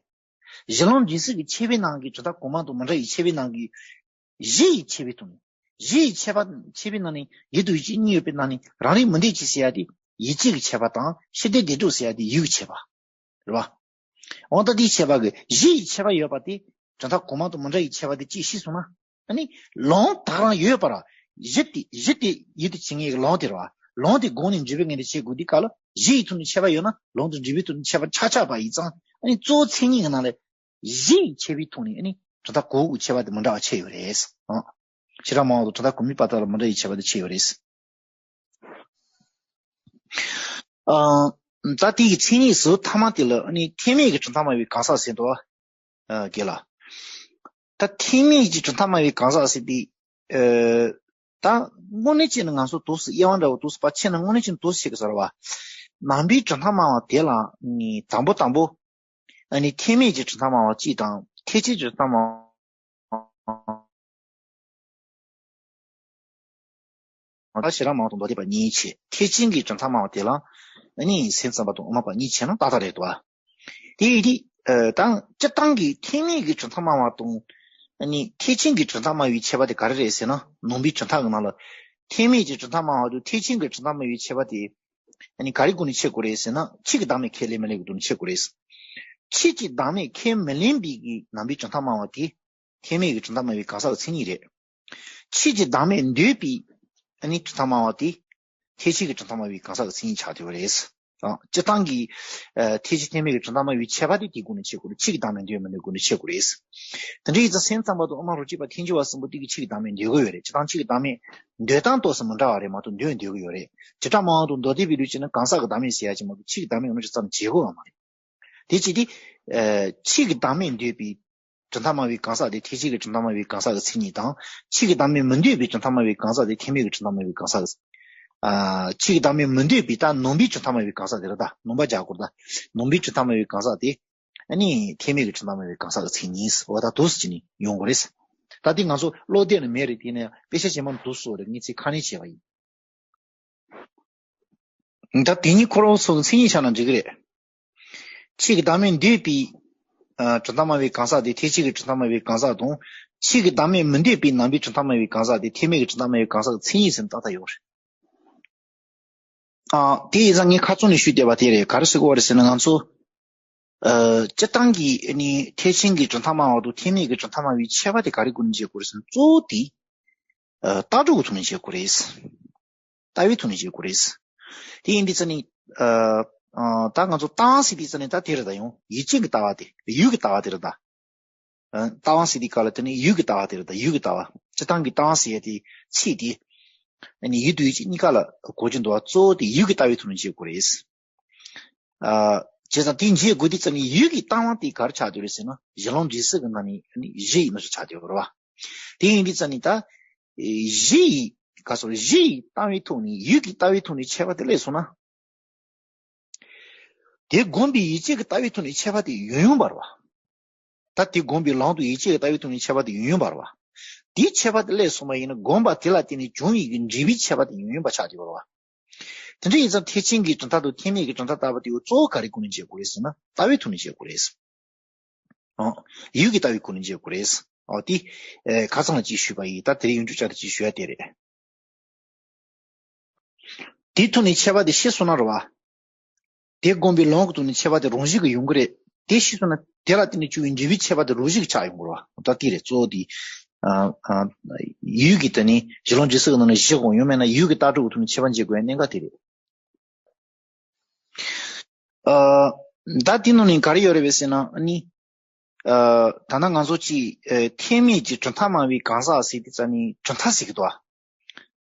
གཞི་ལམ་འབྲས་གསུམ་གྱི་ཁྱད་པར་ནང་གི་གྲུབ་མཐའ་གོང་མ་དང་མི་འདྲ་བའི་ཁྱད་པར་ནང་གི་གཞི་ཡི་ཁྱད་པར་དང་། གཞི་ཡི་ཁྱད་པར། ཁྱད་པར་ནང་ནས་ཡིད་དང་ཡིད་ཆེས་གཉིས་ཡོད་པའི་ནང་ནས་རང་རིག་མི་འདོད་ཅིང་ཟེར་ཡ་དེ་ཡིད་ཆེས་ཀྱི་ཁྱད་པར་དང་། ཕྱི་ལྡན་བདེན་གྲུབ་ཟེར་ཡ་དེ་ཡིད་ཀྱི་ཁྱད་པར། རེད་བ། འོ་ད་དེའི་ཁྱད་པར་གྱི་གཞི་ཡི་ཁྱད་པར་ཡོད་པ་དེ་གྲུབ་མཐའ་གོང་མ་དང་མི་འདྲ་བའི་ཁྱད་པར་དེ་གཅིག་ཤེས་སོང་ན། ཨ་ནི་ལམ་ད་ག་རང་ཡོད་པ་ར། གཞི་དེ་གཞི་དེ་ཡིད་དུ་བྱེད་མཁན་གྱི་ལམ་དེ་རེད་བ། ལམ་དེ་སྒོ་ནས་འབྲས་བུ་ངེས་འདྲ་བྱེད་དགོས་དུས་སྐབས་ལ། གཞི་ཡི་ཐོག་ནས་ཁྱད་པར་ཡོད་ན་ལམ་དང་འབྲས་བུའི་ཐོག་ནས་ཁྱད་པར་ཆགས་ཆགས་པ་ཡིན་ཙང་། ཨ་ནི་གཙོ་བོ་མཚན་ཉིད་ཀྱི་ནང་ལ་གཞི་ཡི་ཁྱད་པར་ཐོག་ནས། ཨ་ནི་གྲུབ་མཐའ་གོང་གི་ཁྱད་པར་དེ་མི་འདྲ་བ་ཕྱེ་ཡོད་རེད། ཨང་། ཕྱི་ར་མ་འོངས་དང་གྲུབ་མཐའ་གོང་མའི་བར་དག་ལ་མི་འདྲ་བའི་ཁྱད་པར་དེ་ཕྱེ་ཡོད་རེད། ཨ། ད་དེ་ཡི་མཚན་ཉིད་ཟུར་ཐ་མ་དེ་ལ། ཨ་ནི་ཐེག་དམན་གྱི་གྲུབ་མཐའ་སྨྲ་བའི་གང་ཟག་ཟེར་འདུག་བ། ཨ། རྒན་ལགས། ད་ཐེག་དམན་གྱི་གྲུབ་མཐའ་སྨྲ་བའི་གང་ཟག་ཟེར་དེ། ཨ། ད་དངོས་གནས་བྱས་ན་ང་ཚོ་དུས་སུ་དབྱེ་བ་འདྲ་བོ་དུས་སུ་ཕར་ཕྱེ་ན། དངོས་གནས་བྱས་ན་དུས་སུ་ཕྱེ་གི་ཟེར་བ། ནང་པའི་གྲུབ་མཐའ་སྨྲ་བ་དེ་ལ་ནི་དང་པོ་དང་པོ། ཨ་ནི་ཐེག་དམན་གྱི་གྲུབ་མཐའ་སྨྲ་བ་གཅིག་དང་། ཐེག་ཆེན་གྱི་གྲུབ་མཐའ་སྨྲ་བ། ད་ཕྱི་ར་མ་འོངས་དང་མདོ་སྡེ་པ་གཉིས་བྱས། ཐེག་ཆེན་གྱི་གྲུབ་མཐའ་སྨྲ་བ་དེ་ལ་ཨ་ནི་སེམས་ཙམ་པ་དང་དབུ་མ་པ་གཉིས་བྱས་ན་ཏག་ཏག་རེད་འདུག་བ། དེ་ཡིན་དུས། ཨ། ད་སྤྱིར་བཏང་གི་ཐེག་དམན་གྱི་གྲུབ་མཐའ་སྨྲ་བ་དང་། ཨ་ནི་ཐེག་ཆེན་གྱི་གྲུབ་མཐའ་སྨྲ་བའི་ཁྱད་པར་དེ་ག་རེ་རེད་ཟེར་ན། ནང་པའི་གྲུབ་མཐའ་གི་ནང་ལ་ཐེག་དམན་གྱི་གྲུབ་མཐའ་སྨྲ་བ་དང་ཐེག་ཆེན་གྱི་གྲུབ་མཐའ་སྨྲ་བའི་ཁྱད་པར་དེ། ཨ་ནི་ག་རེའི་སྒོ་ནས་ཕྱེ་དགོས་རེད་ཟེར་ན། ཆོས་ཀྱི་བདག་མེད་ཁས་ལེན་མི་ལེན་གྱི་སྒོ་ནས་ཕྱེ་དགོས་རེད། ཆོས་ཀྱི་བདག་མེད་ཁས་མི་ལེན་པའི་གི་ནང་པའི་གྲུབ་མཐའ་སྨྲ་བ་དེ་ཐེག་དམན་གྱི་གྲུབ་མཐའ་སྨྲ་བའི་གང་ཟག་གི་མཚན་ཉིད་རེད། ཆོས་ཀྱི་བདག་མེད་འདོད་པའི་ཨ་ནི་གྲུབ་མཐའ་སྨྲ་བ་དེ་ཐེག་ཆེན་གྱི་གྲུབ་མཐའ་སྨྲ་བའི་གང་ཟག་གི་མཚན་ཉིད་ཆགས་བསྡད་པ་རེད། ཨ། སྤྱིར་བཏང་གི། ཨ། ཐེག་ཆེན་ཐེག་དམན་གྱི་གྲུབ་མཐའ་སྨྲ་བའི་ཁྱད་པར་དེ་དེའི་སྒོ་ནས་ཕྱེ་དགོས་རེད། ཆོས་ཀྱི་བདག་མེད་འདོད་མི་འདོད་སྒོ་ནས་ཕྱེ་དགོས་རེད། དེ་འདྲ་ཡིན་ཙང་སེམས་ཙམ་པ་དང་དབུ་མ་རུ་སྐྱེས་པ་ཐལ་འགྱུར་བ་གསུམ་པོ་དེ་གིས་ཆོས་ཀྱི་བདག་མེད་འདོད་ཀྱི་ཡོད་རེད། སྤྱིར་བཏང་ཆོས་ཀྱི་བདག་མེད་འདོད་སྟངས་ཏོག་ཙམ་མི་འདྲ་བ་རེད་མ་གཏོགས་འདོད་འདོད་ཀྱི་ཡོད་རེད། བྱེ་བྲག་སྨྲ་བ་དང་མདོ་སྡེ་པའི་ལུགས་བྱས་ན་གང་ཟག་གི་བདག་མེད་ཟེར་ཡ་ཅིག་མ་གཏོགས་ཆོས་ཀྱི་བདག་མེད་ངོ་སྤྲོད་ཙམ་བྱེད་དགོས་པ་མ་རེད། དེ་བྱས་ཏེ། ཨ། ཆོས་ཀྱི་བདག་མེད་འདོད་པའི་གྲུབ་མཐའ་སྨྲ་བའི་གང་ཟག་དེ་ཐེག་ཆེན་གྱི་གྲུབ་མཐའ་སྨྲ་བའི་གང་ཟག་གི་མཚན་ཉིད་དང་། ཆོས་ཀྱི་བདག་མེད་མི་འདོད་པའི་གྲུབ་མཐའ་སྨྲ་བའི་གང་ཟག་དེ་ཐེག་དམན་གྱི་གྲུབ་མཐའ་སྨྲ་བའི་གང་ཟག་གི། ཨ། ཆོས་ཀྱི་བདག་མེད་མི་འདོད་པའི་ད་ནང་པའི་གྲུབ་མཐའ་སྨྲ་བའི་གང་ཟག་དེ་རེད། ད་ནང་པ་རྒྱ་གར་ད་ནང་པའི་གྲུབ་མཐའ་སྨྲ་བའི་གང་ཟག་དེ། ཨ་ནི་ཐེག་དམན་གྱི་གྲུབ་མཐའ་སྨྲ་བའི་གང་ཟག་གི་མཚན་ཉིད། འོ་ད་འདུག་སེ་བྱས་ནས་ཡོང་དགོས་རེད། ད་དེ་ང་ཚོ་ཀློག་དེབ་ནང་མེད་རེད། དེ་ནས་དཔེ་ཆ་རྗེས་མ་འདུག་སོ་རེད། ངས་ཚིག་ཁ་ནས་བྱས་པ་ཡིན། ད་དེ་གཉིས་ཁོ་རང་ཚོ་མཚན་ཉིད་ཆགས་ན་འགྲིག་གི་རེད། ཆོས་ཀྱི་བདག་མེད་འདོད་པའི། ཨ། གྲུབ་མཐའ་སྨྲ་བའི་གང་ཟག་དེ་ཐེག་ཆེན་གྱི་གྲུབ་མཐའ་སྨྲ་བའི་གང་ཟག་དང་། ཆོས་ཀྱི་བདག་མེད་མི་འདོད་པའི་ནང་པའི་གྲུབ་མཐའ་སྨྲ་བའི་གང་ཟག་དེ་ཐེག་དམན་གྱི་གྲུབ་མཐའ་སྨྲ་བའི་གང་ཟག་གི་མཚན་ཉིད་ཟེར་ན་ཏག་ཏག་ཡོད་རེད། ཨ། དེ་ཡིན་ཙང་ངས་ཁ་རྩང་ནས་ཞུས་བསྡད་པ་དེ་རེད། ག་རེ་ཟེར་དགོས་པ་རེད་ཟེར་ན། ང་ཚོ། ཨ། སྤྱིར་བཏང་གི་ནི་ཐེག་ཆེན་གྱི་གྲུབ་མཐའ་སྨྲ་བ་དང་ཐེག་དམན་གྱི་གྲུབ་མཐའ་སྨྲ་བའི་ཁྱད་པར་དེ་ག་རེ་སྒོ་ནས་འབྱེད་དགོས་རེད་ཟེར་ན། གཙོ་བོ་དེ། ཨ། ལྟ་གྲུབ་ཀྱི་ཐོག་ནས་འབྱེད་དགོས་རེད། ལྟ་བའི་ཐོག་ནས་འབྱེད་དགོས་རེད། དེ་ཡིན་དུས་ཙ་ནི། ཨ། ཨ། ད་ང་ཚོ་ལྟ་སྟངས་ཟེར་དུས་ཙ་ནི་ད་དེ་རེད་ད། ཡང་ཡུལ་ཅན་གྱི་ལྟ་བ་དེ། ཡུལ་གྱི་ལྟ་བ་དེ་རེད་ད། ཨ། ལྟ་སྟངས་ཟེར་དུས་སྐབས་ལ་དེ་ནི་ཡུལ་གྱི་ལྟ་བ་དེ་རེད་ད། ཡུལ་གྱི་ལྟ་བ། སྤྱིར་བཏང་གི་ལྟ་སྟངས་ཟེར་ཡ་དེ་ཚིག་དེ། ཨ་ནི་ཡུལ་དང་ཡུལ་ཅན་གཉིས་ཀ་ལ་གོ་རྒྱུ་འདུག་བ། གཙོ་བོ་དེ་ཡུལ་གྱི་ལྟ་བའི་ཐོག་ནས་འབྱེད་དགོས་རེད། ཨ། བྱས་ཙང་དེ་འབྱེད་དགོས་དུས་ཙ་ནི་ཡུལ་གྱི་ལྟ་བ་དེ་ག་རེ་ཆགས་བསྡད་རེད་ཟེར་ན། གཞི་ལམ་འབྲས་གསུམ་གྱི་ནང་ནས་ནི་གཞི་ཡི་རྣམ་གཞག་ཆགས་བསྡད་ཡོད་རེད་བ། དེ་ཡིན་དུས་ཙ་ནི་ད། གཞི་ཡི། ག་ཟེར། གཞི་ཡི་ལྟ་བའི་ཐོག་ནས་ཡུལ་གྱི་ལྟ་བའི་ཐོག་ནས་ཁྱད་པར་དེ་སླེབས་སོང་ན། དེ་བསྒོམས་པའི་ཡིད་ཆེས་ཀྱི་ལྟ་བའི་ཐོག་ནས་ཁྱད་པར་དེ་ཡོད་ཡོད་པ་རེད་བ། ད་དེ་བསྒོམས་པའི་ལམ་དང་ཡིད་ཆེས་ཀྱི་ལྟ་བའི་ཐོག་ནས་ཁྱད་པར་དེ་ཡོད་ཡོད་པ་རེད་བ། དེའི་ཁྱད་པར་དེ་སླེབས་སོང་བ་ཡིན་ན། བསྒོམས་པ་དེ་ལ་བརྟེན་ནས་བྱུང་བའི་གི་འབྲས་བུའི་ཁྱད་པར་དེ་ཡོད་ཡོད་པ་ཆགས་བསྡད་ཡོད་རེད་བ། དེ་འདྲ་ཡིན་ཙང་ཐེག་ཆེན་གྱི་གྲུབ་མཐའ་དང་ཐེག་དམན་གྱི་གྲུབ་མཐའ་ལྟ་བུ་དེ་གཙོ་བོ་ག་རེའི་སྒོ་ནས་འབྱེད་དགོས་རེད་ཟེར་ན། ལྟ་བའི་ཐོག་ནས་འབྱེད་དགོས་རེད། ཨོ། ཡུལ་གྱི་ལྟ་བའི་སྒོ་ནས་འབྱེད་དགོས་རེད། ཨོ། དེ། ཨེ། ཁ་སང་ལ་ཅིག་ཞུས་པ་ཡིན། ད་དེ་རིང་ཡང་བསྐྱར་དུ་ཅིག་ཞུ་ཡ་དེ་རེད། དེའི་ཐོག་ནས་ཁྱད་པར་དེ་ཤེས་སོང་ན་རེད་བ། དེ་བསྒོམས་པའི་ལམ་གྱི་ཐོག་ནས་ཁྱད་པར་དེ་རང་བཞིན་གྱིས་ཡོང་གི་རེད། དེ་ཤེས་སོང་ན་དེ་ལ་བརྟེན་ནས་བྱུང་བའི་འབྲས་བུའི་ཁྱད་པར་དེ་རང་བཞིན་གྱིས་ཆགས་ཡོང་གི་རེད་བ། ད་དེ་རེད་གཙོ་བོ་དེ། ཨ་ཨ་ཡུལ་གྱི་དེ་ནི་གཞི་ལུགས་འབྲས་གསུམ་གྱི་ནང་ནས་བཞི་དགོངས་ཡོད་མེད་ན་ཡུལ་གྱི་ལྟ་གྲུབ་ཀྱི་ཐོག་ནས་ཁྱད་པར་འབྱེད་དགོས་པའི་གནད་འགག་དེ་རེད། ཨ་ད་དེ་ནང་ནས་ག་རེ་ཡོད་རེད་པས་ཟེར་ན་ཨ་ནི། ཨ་ད་ནང་ང་ཚོ་གཅིག་ཨ་ཐེག་དམན་གྱི་གྲུབ་མཐའ་སྨྲ་བའི་གང་ཟག་ཟེར་དུས་ཙ་ནི་གྲུབ་མཐའ་ཟེར་གྱི་འདུག་ཨ།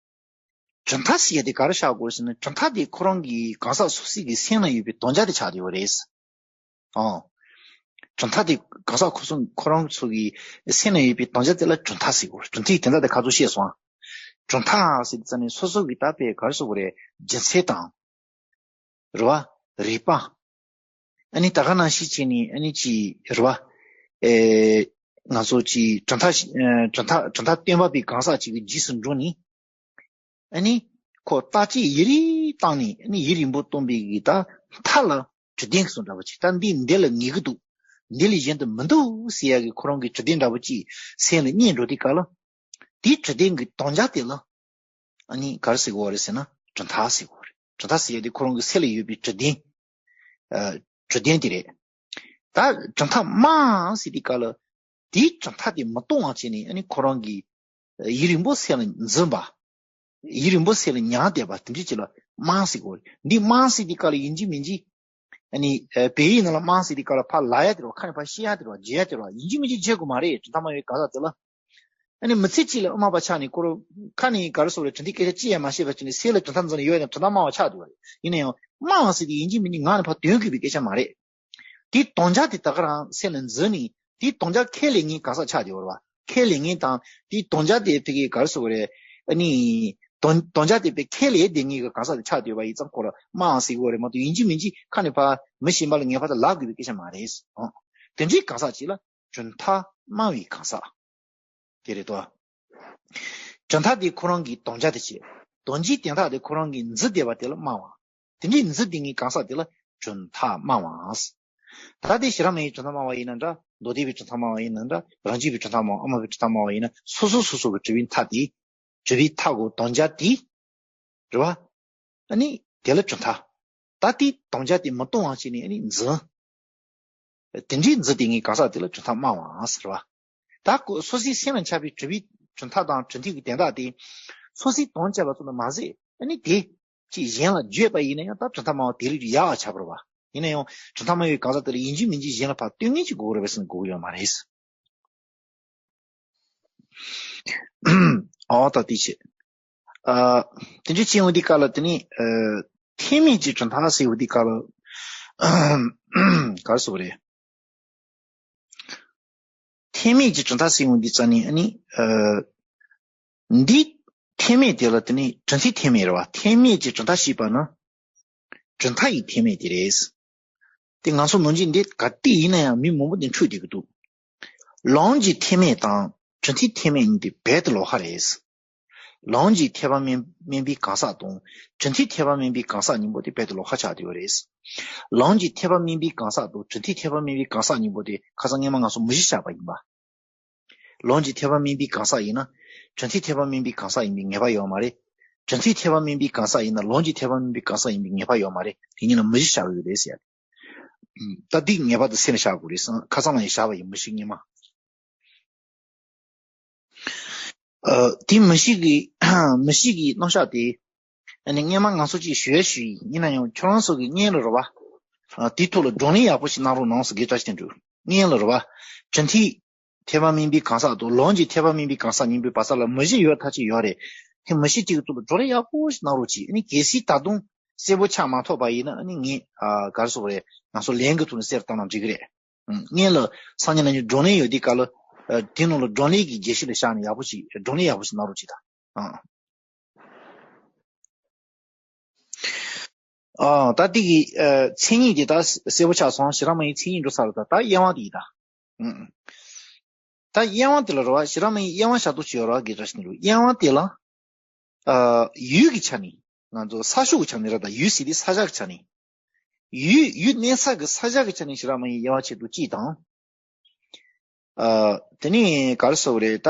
གྲུབ་མཐའ་ཟེར་ཡ་དེ་ག་རེ་ཆགས་དགོས་ཟེར་ན་གྲུབ་མཐའ་དེ་ཁོ་རང་གི་གང་ཟག་སོ་སོ་གི་སེམས་ལ་ཡོད་པའི་དོན་བྱ་དེ་ཆགས་བསྡད་ཡོད་རེད། ཨང་། གྲུབ་མཐའ་དེ་གང་ཟག་ཁོ་ཚོ་ཁོ་རང་ཚོ་གི་སེམས་ལ་ཡོད་པའི་དོན་བྱ་དེ་ལ་གྲུབ་མཐའ་ཟེར་དགོས་རེད། གྲུབ་མཐའི་དོན་དག་དེ་ཁ་ཚོ་ཤེས་སོང་ཨ། གྲུབ་མཐའ་ཟེར་དུས་ཙ་ནི་སོ་སོ་གི་ད་དཔེ་ག་རེ་ཟེར་དགོས་རེད། རྒྱུ་མཚན་དང་། རེད་བ། རིགས་པ། ཨ་ནི་ད་ག་ནང་བཞིན་བྱས་ནས་ཨ་ནི་ཅི་རེད་བ། ཨེ། ང་ཚོ་ཅི་གྲུབ་མཐའ་ཞིག་ཨེ་གྲུབ་མཐའ་གྲུབ་མཐའ་སྟོན་པ་པའི་གང་ཟག་ཅིག་གི་རྗེས་སུ་འགྲོ་ནས། ཨ་ནི་ཁོ་བརྟག་དཔྱད་ཡུན་རིང་བཏང་ནས་ཨ་ནི་ཡུན་རིང་པོ་བཏང་པའི་གི་ད་མཐའ་ལ་གྲུབ་དོན་གྱི་བཟོ་འདྲ་པོ་ཅིག་ད་འདི་འདི་ལ་ངེས་ཀྱི་འདུག་འདི་ལས་གཞན་དུ་མི་འདུག་ཟེར་ཡ་གི་ཁོ་རང་གི་གྲུབ་དོན་འདྲ་པོ་ཅིག་སེམས་ལ་རྙེད་འགྲོ་དུས་སྐབས་ལ། དེའི་གྲུབ་དོན་གྱི་དོན་བྱ་དེ་ལ། ཨ་ནི་ག་རེ་ཟེར་དགོས་རེད་ཟེར་ན་གྲུབ་མཐའ་ཟེར་དགོས་རེད། གྲུབ་མཐའ་ཟེར་ཡ་དེ་ཁོ་རང་གི་སེམས་ལ་ཡོད་པའི་གྲུབ་དོན། ཨ་གྲུབ་དོན་དེ་རེད། ད་གྲུབ་མཐའ་སྨྲ་ཟེར་དུས་སྐབས་ལ། དེའི་གྲུབ་མཐའ་དེ་མི་གཏོང་བ་བྱས་ནས་ཨ་ནི་ཁོ་རང་གི་ཡུན་རིང་པོ་སེམས་ལ་འཛིན་པ། ཡུན་རིང་པོ་སེམས་ལ་མྱང་བསྡད་པ་དེ་འདྲ་ཅིག་ལ་སྨྲ་ཟེར་དགོས་རེད། འདི་སྨྲ་ཟེར་དུས་སྐབས་ལ་ཡིན་གཅིག་མིན་གཅིག་ཨ་ནི་ཨ་བོད་ཡིག་ནང་ལ་སྨྲ་ཟེར་དུས་སྐབས་ལ་ཕར་ལབ་ཡ་དེ་རེད་བ། ཁ་ནས་ཕར་བཤད་ཡ་དེ་རེད་བ། བརྗོད་ཡ་དེ་རེད་བ། ཡིན་གཅིག་མིན་གཅིག་བརྗོད་དགོས་མ་རེད། གྲུབ་མཐའ་སྨྲ་བའི་གང་ཟག་དེ་ལ། ཨ་ནི་མི་ཚེ་གཅིག་ལ་དབུ་མ་པ་ཆགས་ནས་ཁོ་རང་ཁ་ནས་ག་རེ་ཟེར་དགོས་རེད། གྲུབ་མཐའི་སྐད་ཆ་ཅི་ཡང་མ་བཤད་པ་བྱས་ནས་སེམས་ལ་གྲུབ་མཐའ་འཛིན་ནས་ཡོད་ཡ་ན་གྲུབ་མཐའ་སྨྲ་བ་ཆགས་འདུག་བ་རེད། ཡིན་ན་ཡང་སྨྲ་བ་ཟེར་དུས་ཡིན་གཅིག་མིན་གཅིག་ངག་ནས་ཕར་འདོན་དགོས་པའི་སྐད་ཆ་མ་རེད། དེའི་དོན་བྱ་དེ་ད་ག་རང་སེམས་ལ་འཛིན་ནས་དེའི་དོན་བྱ་ཁས་ལེན་མཁན་གང་ཟག་ཆགས་བསྡད་ཡོད་རེད་བ། ཁས་ལེན་མཁན་དང་དེའི་དོན་བྱ་དེ་ཕ་གི་ག་རེ་ཟེར་དགོས་རེད། ཨ་ནི། དོན་དོན་བྱ་དེ་ཕ་ཁས་ལེན་བསྡད་མཁན་གྱི་གང་ཟག་དེ་ཆགས་བསྡད་ཡོད་པ་ཡིན་ཙང་ཁོ་ལ་སྨྲ་བ་ཟེར་གྱི་ཡོད་རེད་མ་གཏོགས་ཡིན་གཅིག་མིན་གཅིག་ཁ་ནས་ཕར་མི་གཞན་པ་ལ་ངེས་པར་དུ་ལབ་དགོས་པའི་སྐད་ཆ་མ་རེད། ཨང་། དེ་འདྲའི་གང་ཟག་ཅིག་ལ་གྲུབ་མཐའ་སྨྲ་བའི་གང་ཟག་དེ་རེད་དོ། གྲུབ་མཐའ་དེ་ཁོ་རང་གི་དོན་བྱ་དེ་བྱེད། དོན་གྱི་དོན་དག་དེ་ཁོ་རང་གིས་འཛིན་བསྡད་པ་དེ་ལ་སྨྲ་བ། དེ་འདྲའི་འཛིན་བསྡད་མཁན་གང་ཟག་དེ་ལ་གྲུབ་མཐའ་སྨྲ་བ། ད་དེ་ཤེས་རབ་མ་ཡི་གྲུབ་མཐའ་སྨྲ་བ་ཡིན་ན་འདྲ། མདོ་སྡེ་པའི་གྲུབ་མཐའ་སྨྲ་བ་ཡིན་ན་འདྲ། རང་རྒྱུད་པའི་གྲུབ་མཐའ་སྨྲ་བ། དབུ་མ་པའི་གྲུབ་མཐའ་སྨྲ་བ་ཡིན་ན་སོ་སོ་སོ་སོ་གི་གྲུབ་པའི་མཐའ་དེ། གྲུབ་པའི་མཐའ་གོ་དོན་བྱ་དེ། རེད་བ། ཨ་ནི་དེ་ལ་གྲུབ་མཐའ། ད་དེའི་དོན་བྱ་དེ་མི་གཏོང་བ་བྱས་ནས་ཨ་ནི་འཛིན། དེ་འདྲའི་འཛིན་བསྡད་མཁན་གང་ཟག་དེ་ལ་གྲུབ་མཐའ་སྨྲ་བ་ཟེར་བ། ད་ཁོ་སོ་སོའི་སེམས་ལ་ཆགས་པའི་གྲུབ་པའི་གྲུབ་མཐའ་དང་གྲུབ་མཐའི་གི་དོན་དག་དེ། སོ་སོའི་དོན་བྱས་པ་ཙམ་དུ་མ་ཟད་ཨ་ནི་དེ། ཅིག་གཞན་ལ་བརྗོད་པ་ཡིན་ན་ཡང་ད་གྲུབ་མཐའ་སྨྲ་བ་དེ་ལས་ཡག་པ་ཆགས་པ་རེད་བ། ཡིན་ན་ཡང་གྲུབ་མཐའ་སྨྲ་བའི་གང་ཟག་དེ་ལ་ཡིན་གཅིག་མིན་གཅིག་གཞན་ལ་ཕར་སྟོན་མཁན་ཅིག་དགོས་རེད་པས་ཟེར་ན་དགོས་ཀྱི་ཡོད་མ་རེད། ཨོ་ད་དེ་བྱེད། ཨ། དེ་འདྲ་བྱེད་ཡོང་དུས་སྐབས་ལ་དེ་ནི་ཨ། ཐེག་དམན་གྱི་གྲུབ་མཐའ་ཟེར་ཡོང་དུས་སྐབས་ལ། ག་རེ་ཟེར་དགོས་རེད། ཐེག་དམན་གྱི་གྲུབ་མཐའ་ཟེར་ཡོང་དུས་ཙ་ནི་ཨ་ནི་ཨ། འདི་ཐེག་དམན་དེ་ལ་དེ་ནི་གྲུབ་མཐའི་ཐེག་དམན་རེད་བ། ཐེག་དམན་གྱི་གྲུབ་མཐའ་ཞེས་པ་ནི་གྲུབ་མཐའ་ཡི་ཐེག་དམན་དེ་རེད། དེ་ང་ཚོ་ནང་བཞིན་འདི་ག་དུས་ཡིན་ན་ཡང་མི་མང་པོ་འདི་འཁྲུལ་བསྡད་ཀྱི་འདུག་ལམ་གྱི་ཐེག་དམན་དང་གྲུབ་མཐའི་ཐེག་དམན་གཉིས་དེ་རྦད་དེ་ལོགས་ཀ་རེད། ལམ་གྱི་ཐེག་པ་དམན་དམན་པའི་གང་ཟག་དང་གྲུབ་མཐའི་ཐེག་པ་དམན་པའི་གང་ཟག་གཉིས་པོ་དེ་རྦད་དེ་ལོགས་ཀ་ཆགས་བསྡད་ཡོད་རེད། ལམ་གྱི་ཐེག་པ་དམན་པའི་གང་ཟག་དང་གྲུབ་མཐའི་ཐེག་པ་དམན་པའི་གང་ཟག་གཉིས་པོ་དེ་ཁ་སང་སྔས་མ་ང་ཚོ་མུ་བཞི་བཞག་པ་ཡིན་པ། ལམ་གྱི་ཐེག་པ་དམན་པའི་གང་ཟག་ཡིན་ན་གྲུབ་མཐའི་ཐེག་པ་དམན་པའི་གང་ཟག་ཡིན་པའི་ངེས་པ་ཡོད་མ་རེད། གྲུབ་མཐའི་ཐེག་པ་དམན་པའི་གང་ཟག་ཡིན་ན་ལམ་གྱི་ཐེག་པ་དམན་པའི་གང་ཟག་ཡིན་པའི་ངེས་པ་ཡོད་མ་རེད། དེ་གཉིས་ལ་མུ་བཞི་བཞག་ཡོད་རེད་ཟེར་ཡ་རེད། ད་འདི་ངེས་པར་དུ་སེམས་ལ་བཞག་དགོས་རེད། ཁ་སང་ལ་ཡང་བཞག་པ་ཡིན། མུ་བཞི་སྔས་མ། ཨ། དེ་མུ་བཞི་གི་མུ་བཞི་གི་རྣམ་གཞག་དེ། ཨ་ནི་སྔས་མ་ང་ཚོ་ཅིག་ཞུ་ཡ་ཞུས་ཡིན། ཡིན་ན་ཡང་ཁྱོད་རང་ཚོ་གི་སྔོན་ལ་རེད་བ། ཨ། དེའི་ཐོག་ལ་བགྲོ་གླེང་ཡག་པོ་ཞིག་གནང་རོགས་གནང་ཟེར་གི་བཀྲ་ཤིས་དོན་གྲུབ། སྔོན་ལ་རེད་བ། གྲུབ་མཐའི་ཐེག་པ་དམན་པའི་གང་ཟག་དང་ལམ་གྱི་ཐེག་པ་དམན་པའི་གང་ཟག་གཉིས་པོའི་བར་ས་ལ་མུ་བཞི་ཡོད་ཐག་ཆོད་ཡོད་རེད། དེ་མུ་བཞི་གཅིག་གི་ཐོག་ལ་བགྲོ་གླེང་ཡག་པོ་ཞིག་གནང་རོགས་གྱིས། ཨ་ནི་གལ་སྲིད་ད་དུང་གསལ་པོ་ཆགས་མ་ཐུབ་པ་ཡིན་ན་ཨ་ནི་ངས་ཨ་ག་རེ་ཟེར་དགོས་རེད། ང་ཚོ་ལན་གྱི་ཐོག་ནས་གསལ་པོ་བཏང་ན་འགྲིག་གི་རེད། ཨང་། སྔོན་ལ་སང་ཉིན་གནངས་ཉིན་བགྲོ་གླེང་ཡོད་དུས་སྐབས་ལ། ཨ། དེ་ནང་ལ་བགྲོ་གླེང་གི་རྒྱས་བཤད་ལ་བཞག་ནས་ཡག་པོ་ཞིག་བགྲོ་གླེང་ཡག་པོ་ཞིག་གནང་རོགས་གྱིས་ད། ཨང་། ཨ། ད་འདི་གི་ཨ་མཚན་ཉིད་དེ་ད་གསལ་པོ་ཆགས་སོང་། ཞེ་དྲག་མ་ཡིན་མཚན་ཉིད་འགྲོ་ཚར་ལ་ད་ད་དབྱེ་བ་དེ་ཡིན་ད། ཨང་། ད་དབྱེ་བ་དེ་ལ་རེད་བ། ཞེ་དྲག་མ་ཡིན་དབྱེ་བ་ཤ་སྟག་ཅིག་ཡོད་ར་གི་འདྲ་ཞིག་འདུག་དབྱེ་བ་དེ་ལ། ཨ། ཡུལ་གྱི་ཆ་ནས། ང་ཚོ་ས་ཕྱོགས་ཀྱི་ཆ་ནས་རེད་ད། ཡུལ་ཟེར་དུས་ས་ཆ་གི་ཆ་ནས། ཡུལ་ཡུལ་གནས་ས་གི་ས་ཆ་གི་ཆ་ནས་ཞེ་དྲག་མ་ཡིན་དབྱེ་བ་ཕྱེ་ཐུབ་ཅིག་དང་། ཨ། དེ་ནས་ག་རེ་ཟེར་དགོས་རེད་ད།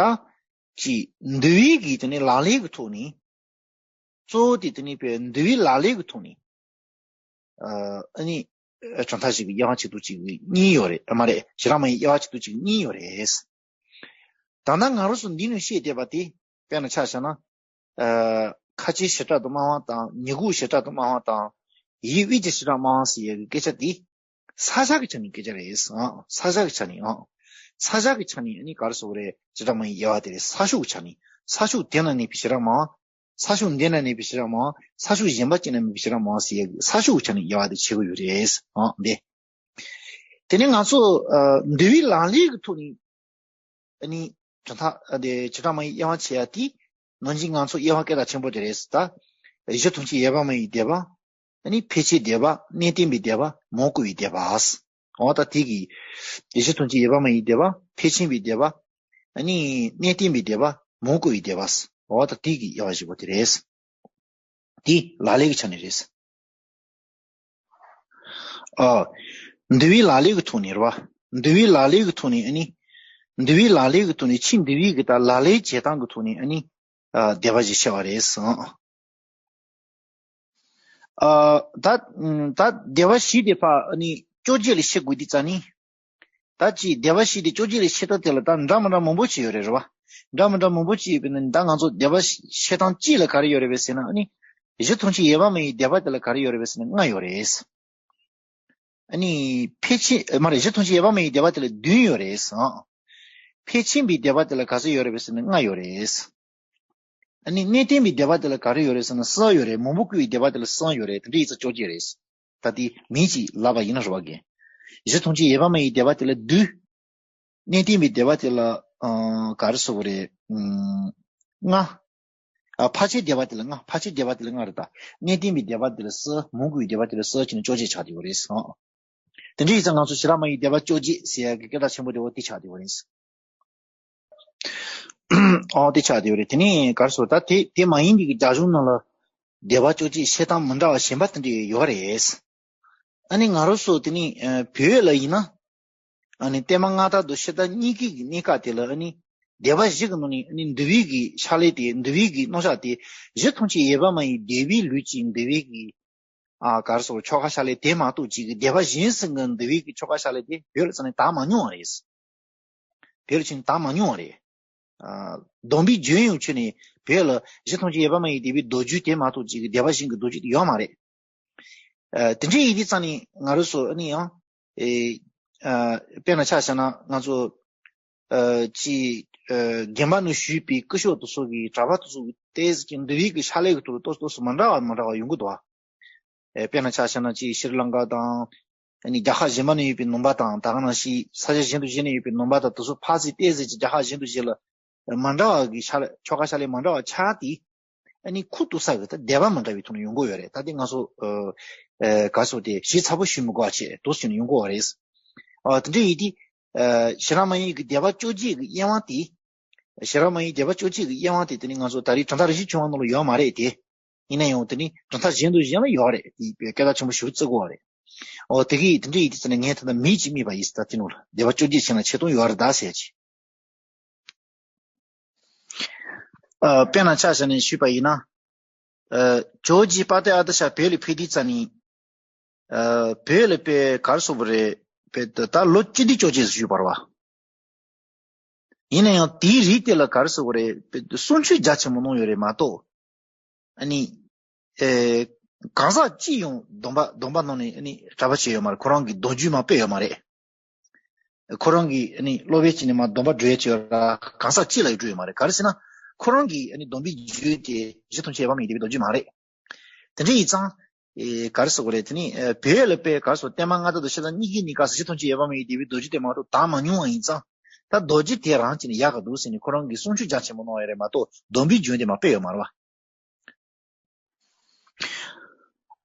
ཅིག་འདུལ་བའི་གི་དེ་ནས་ལག་ལེན་གྱི་ཐོག་ནས། གཙོ་བོ་དེ་དེ་ནས་པའི་འདུལ་བའི་ལག་ལེན་གྱི་ཐོག་ནས། ཨ་ནི། གྲུབ་མཐའ་ཞིག་གི་དབྱེ་བ་ཕྱེ་ཐུབ་ཅིག་གཉིས་ཡོད་རེད། ཨ་མ་རེད། ཞེ་དྲག་མ་ཡིན་དབྱེ་བ་ཕྱེ་ཐུབ་ཅིག་གཉིས་ཡོད་རེད། ད་ལྟ་ང་རང་ཚོ་འདི་ནས་བཤད་བསྡད་པ་དེ་དཔེར་ན་ཆ་བཞག་ན། ཨ། ཁ་ཆེའི་བྱེ་བྲག་ཏུ་སྨྲ་བ་དང་ཉིད་སྒོའི་བྱེ་བྲག་ཏུ་སྨྲ་བ་དང་ཡིད་དབྱེ་གི་བྱེ་བྲག་སྨྲ་བ་ཟེར་ཡ་གི་སྐད་ཆ་དེ། ས་བཞག་གི་ཆ་ནས་སྐད་ཆ་རེད། ཨ། ས་བཞག་གི་ཆ་ནས། ཨ། ས་བཞག་གི་ཆ་ནས་ཨ་ནི་ག་རེ་ཟེར་དགོས་རེད། བྱེ་བྲག་སྨྲ་བའི་དབྱེ་བ་དེ་རེད། ས་ཕྱོགས་ཀྱི་ཆ་ནས། ས་ཕྱོགས་དེ་ན་གནས་པའི་བྱེ་བྲག་སྨྲ་བ། ས་ཕྱོགས་འདི་ན་གནས་པའི་བྱེ་བྲག་སྨྲ་བ། ས་ཕྱོགས་གཞན་པ་ཅིག་ན་མེད་པའི་བྱེ་བྲག་སྨྲ་བ་ཟེར་ཡ་གི་ས་ཕྱོགས་ཀྱི་ཆ་ནས་དབྱེ་བ་དེ་ཕྱེ་གི་ཡོད་རེད། ཨ། འདི། དེ་ནས་ང་ཚོ་ཨ་འདུལ་བའི་ལག་ལེན་གྱི་ཐོག་ནས་ཨ་ནི་གྲུབ་མཐའ་ཨ་དེ་བྱེ་བྲག་སྨྲ་བའི་དབྱེ་བ་ཕྱེ་ཡ་དེ། ནང་བཞིན་ང་ཚོ་དབྱེ་བ་སྐད་གྲགས་ཆེན་པོ་དེ་རེད་ཟེར། ད་གཞི་མཐུན་ཕྱོགས་ཡོད་པར་སྨྲ་བའི་སྡེ་པ། ཨ་ནི་ཕལ་ཆེར་སྡེ་པ། གནས་བརྟན་པའི་སྡེ་པ། མང་དགོས་པའི་སྡེ་པ། འོ་ད་དེ་གི་གཞི་མཐུན་ཕྱོགས་ཡོད་པར་སྨྲ་བའི་སྡེ་པ། ཕལ་ཆེན་པའི་སྡེ་པ། ཨ་ནི་གནས་བརྟན་པའི་སྡེ་པ། མང་དགོས་པའི་སྡེ་པ། འོ་ད་དེ་གི་དབྱེ་བ་བཞི་པོ་དེ་རེད། དེ་ལག་ལེན་གྱི་ཆ་ནས་རེད། ཨ། འདུལ་བའི་ལག་ལེན་གྱི་ཐོག་ནས་རེད་བ། འདུལ་བའི་ལག་ལེན་གྱི་ཐོག་ནས་ཨ་ནི། འདུལ་བའི་ལག་ལེན་གྱི་ཐོག་ནས། ཕྱིའི་འདུལ་བའི་གི་ད་ལག་ལེན་བྱེད་སྟངས་ཀྱི་ཐོག་ནས་ཨ་ནི། ཨ། སྡེ་པ་བཞི་ཕྱེ་བ་རེད་ཟེར། ཨ། ད་ད་སྡེ་པ་བཞི་དེ་ཕར་ཨ་ནི་བཅོ་བརྒྱད་ལ་ཕྱེ་དགོས་དུས་ཙང་ནི། ད་ཅི་སྡེ་པ་བཞི་དེ་བཅོ་བརྒྱད་ལ་ཕྱེ་སྟངས་དེ་ལ་ད་འདྲ་མི་འདྲ་མང་པོ་ཅིག་ཡོད་རེད། རེད་བ། འདྲ་མི་འདྲ་མང་པོ་ཅིག་ཡོད་པས་ན། ད་ང་ཚོ་སྡེ་པ་ཕྱེ་སྟངས་གཅིག་ལ་ག་རེ་ཡོད་རེད་པས་ཟེར་ན། ཨ་ནི་གཞི་མཐུན་ཕྱོགས་ཡོད་པར་སྨྲ་བའི་སྡེ་པ་དེ་ལ་ག་རེ་ཡོད་རེད་པས་ཟེར་ན། ལྔ་ཡོད་རེད། ཨ་ནི་ཕལ་ཆེར་མ་རེད། གཞི་མཐུན་ཕྱོགས་ཡོད་པར་སྨྲ་བའི་སྡེ་པ་དེ་ལ་བདུན་ཡོད་རེད། ཨ། ཕལ་ཆེན་པོའི་སྡེ་པ་དེ་ལ་ག་ཚོད་ཡོད་རེད་པས་ཟེར་ན། ལྔ་ཡོད་རེད། ཨ་ནི་གནས་བརྟན་པའི་སྡེ་པ་དེ་ལ་ག་རེ་ཡོད་རེད་ཟེར་ན། གསུམ་ཡོད་རེད། མང་པོ་བཀོད་པའི་སྡེ་པ་དེ་ལ་གསུམ་ཡོད་རེད། དེ་འདྲ་ཡིན་ཙང་བཅོ་བརྒྱད་རེད། ད་དེ་མིང་ཅིག་ལབ་པ་ཡིན་ན་རེད་བ་གི། གཞི་མཐུན་ཕྱོགས་ཡོད་པར་སྨྲ་བའི་སྡེ་པ་དེ་ལ་བདུན། གནས་བརྟན་པའི་སྡེ་པ་དེ་ལ་ཨ་ག་རེ་ཟེར་དགོས་རེད། ཨ། ལྔ། ཨ། ཕལ་ཆེར་སྡེ་པ་དེ་ལ་ལྔ། ཕལ་ཆེར་སྡེ་པ་དེ་ལ་ལྔ་རེད། ད་གནས་བརྟན་པའི་སྡེ་པ་དེ་ལ་གསུམ། མང་པོ་བཀོད་པའི་སྡེ་པ་དེ་ལ་གསུམ་བྱས་ནས་བཅོ་བརྒྱད་ཆགས་བསྡད་ཡོད་རེད། ཨ། དེ་འདྲ་ཡིན་ཙང་ང་ཚོ་བྱེ་བྲག་སྨྲ་བའི་སྡེ་པ་བཅོ་བརྒྱད་ཟེར་ཡ་གི་སྐད་གྲགས་ཆེན་པོ་དེ་འོ་དེ་ཆགས་བསྡད་ཡོད་རེད། ཨོ་དེ་ཆགས་བསྡད་ཡོད་རེད། དེ་ནས་ག་རེ་ཟེར། ད་དེ་དེ་མ་ཡིན་པའི་གི་རྒྱ་གཞུང་ནང་ལ་སྡེ་པ་བཅོ་བརྒྱད་བཤད་སྟངས་མི་འདྲ་བ་གཞན་པ་དེ་འདྲ་ཡོད་རེད། ཨ་ནི་ང་རང་ཚོ་དེ་ནས་ཨ་བོད་ལ་ཡིན་ན། ཨ་ནི་བསྟན་པ་སྔ་དར་དང་ཕྱི་དར་གཉིས་ཀའི་གི་གནས་སྐབས་དེ་ལ་ཨ་ནི་སྡེ་པ་བཞི་གི་ནང་ནས་ཨ་ནི་འདུལ་བའི་གི་ཕྱག་ལས་དེ། འདུལ་བའི་གི་རྣམ་གཞག་དེ་གཞི་མཐུན་ཕྱོགས་ཡོད་པར་སྨྲ་བའི་སྡེ་པའི་ལུགས་ཀྱི་འདུལ་བའི་གི། ཨ། ག་རེ་ཟེར། ཆོ་ག་ཕྱག་ལས་དེ་མ་གཏོགས་ཅིག་གི་སྡེ་པ་གཞན་ཟིན་གི་འདུལ་བའི་གི་ཆོ་ག་ཕྱག་ལས་དེ་བོད་ལ་ཙང་ནས་དར་མ་མྱོང་བ་རེད། བོད་ལ་ཕྱིན་དར་མ་མྱོང་བ་རེད། ཨ། སྡོམ་པའི་རྒྱུན་ཡོང་ཆོས་ནས་བོད་ལ་གཞི་མཐུན་ཕྱོགས་ཡོད་པར་སྨྲ་བའི་སྡེ་པའི་མདོ་རྒྱུད་དེ་མ་གཏོགས་ཅིག་གི་སྡེ་པ་གཞན་གི་མདོ་རྒྱུད་དེ་ཡོད་མ་རེད། ཨ། དེ་འདྲ་ཡིན་དུས་ཙང་ནས་ང་རང་ཚོ་ཨ་ནི་ཡང་། ཨེ། ཨ། དཔེར་ན་ཆ་བཞག་ན་ང་ཚོ། ཨ། ཅིག་ཨ། དགོན་པ་ནང་བཞུགས་པའི་སྐུ་ཞབས་དེ་ཚོ་གི། གྲྭ་པ་དེ་ཚོ་གི་ཏོག་ཙམ་ཅིག་འདུལ་བའི་གི་ཕྱག་ལས་གི་ཐོག་ལ་ཏོག་ཙམ་ཏོག་ཙམ་མི་འདྲ་བ་མི་འདྲ་བ་ཡོང་གི་འདུག་བ། ཨེ། དཔེར་ན་ཆ་བཞག་ན་ཅིག་ཤྲི་ལང་ཀ་དང་། ཨ་ནི་རྒྱལ་ཁབ་གཞན་པ་ནང་ཡོད་པའི་ནང་པ་དང་། ད་ག་ནང་བཞིན་ས་ཆ་གཞན་དུ་གཞན་ནས་ཡོད་པའི་ནང་པ་དང་དེ་ཚོ་ཕར་ཚུར་ཏོག་ཙམ་ཅིག་རྒྱལ་ཁབ་གཞན་དུ་གཞན་ལ་མི་འདྲ་བ་གི་ཕྱག་ལས། ཆོ་ག་ཕྱག་ལས་མི་འདྲ་བ་ཆགས་ཏེ། ཨ་ནི་ཁུངས་གཏུགས་ས་གི་ད་སྡེ་པ་མི་འདྲ་བའི་ཐོག་ནས་ཡོང་གི་ཡོད་རེད། ད་དེ་ང་ཚོ་ཨ་ཨ་ག་རེ་ཟེར། དེ་ཞིབ་ཚགས་པོ་ཞུ་མི་དགོས་པ་བྱས་འདུག་སེ་བྱས་ནས་ཡོང་གི་ཡོད་རེད། ཨ། དེ་འདྲ་ཡིན་དུས། ཨ། བྱེ་བྲག་སྨྲ་བའི་གི་སྡེ་པ་བཅོ་བརྒྱད་ཀྱི་དབྱེ་བ་དེ། བྱེ་བྲག་སྨྲ་བའི་སྡེ་པ་བཅོ་བརྒྱད་ཀྱི་དབྱེ་བ་དེ་དེ་ནི་ང་ཚོ་ད་རེས་གྲུབ་མཐའ་རིགས་གཅིག་མཆོག་ནང་ལ་ཡོད་མ་རེད་དེ། ཡིན་ན་ཡང་དེ་ནི་གྲུབ་མཐའ་གཞན་དུ་གཞན་ལ་ཡོད་རེད། དེ་སྐད་གྲགས་ཆེན་པོ་ཞེ་པོ་བརྩི་དགོས་པ་རེད། འོ་དེ་གི་དེ་འདྲ་ཡིན་དུས་ཙང་ནས་ངས་ད་ལྟ་མིང་ཅིག་སྨྲས་པ་ཡིན། ད་དེ་ནང་ལ་སྡེ་པ་བཅོ་བརྒྱད་བྱས་ན་ཆེ་མཐོང་ཡོད་རེད་ད་ཟེར་གྱི། ཨ། དཔེར་ན་ཆ་བཞག་ནས་ཞུས་པ་ཡིན་ན། ཨ། ཇོ་བོ་རྗེ་དཔལ་ལྡན་ཨ་ཏི་ཤ་བོད་ལ་ཕེབས་དུས་ཙང་ནས། ཨ། བོད་ལ་དཔེ་ག་རེ་ཟེར་དགོས་རེད། དཔེ་ད་ལོ་བཅུ་བདུན་བཅོ་བརྒྱད་ཟེར་ཞུས་པ་རེད་བ། ཡིན་ན་ཡང་དེའི་རིང་དེ་ལ་ག་རེ་ཟེར་དགོས་རེད། དཔེ་གསུང་ཆོས་རྒྱ་ཆེན་པོ་གནང་ཡོད་རེད་མ་གཏོགས། ཨ་ནི། ཨེ། གང་ཟག་གཅིག་ཡང་སྡོམ་པ་སྡོམ་པ་གནང་ནས་ཨ་ནི་གྲྭ་པ་བྱས་ཡོད་མ་རེད། ཁོ་རང་གི་སྡོམ་རྒྱུན་མར་སྤེལ་ཡོད་མ་རེད། ཁོ་རང་གི་ཨ་ནི་སློབ་དཔོན་གཅིག་ནས་མར་སྡོམ་པ་སྒྲུབ་ཡས་བྱས་ཡོད་ར། གང་ཟག་གཅིག་ལ་ཡང་སྤྲོད་ཡོད་མ་རེད། ག་རེ་ཟེར་ན། ཁོ་རང་གི་ཨ་ནི་སྡོམ་པའི་རྒྱུན་དེ་གཞི་མཐུན་ཕྱོགས་ཡོད་པར་སྨྲ་བའི་སྡེ་པའི་མདོ་རྒྱུད་མ་རེད། དེ་འདྲ་ཡིན་ཙང་། ཨེ། ག་རེ་ཟེར་དགོས་རེད། དེ་ནི་ཨེ། བོད་ལ་དཔེ་ག་རེ་ཟེར། བསྟན་པ་སྔ་དར་དང་ཕྱི་དར་གཉིས་ཀའི་གནས་སྐབས་སུ་གཞི་མཐུན་ཕྱོགས་ཡོད་པར་སྨྲ་བའི་སྡེ་པའི་མདོ་རྒྱུད་དེ་མ་གཏོགས་དར་མ་མྱོང་བ་ཡིན་ཙང་། ད་མདོ་རྒྱུད་དེ་རང་བྱས་ནས་ཡག་ག་འདུག་ཟེར་ནས་ཁོ་རང་གིས་གསུང་ཆོས་རྒྱ་ཆེན་པོ་གནང་ཡོད་རེད་མ་གཏོགས་སྡོམ་པའི་རྒྱུན་དེ་མར་སྤེལ་ཡོད་མ་རེད་བ།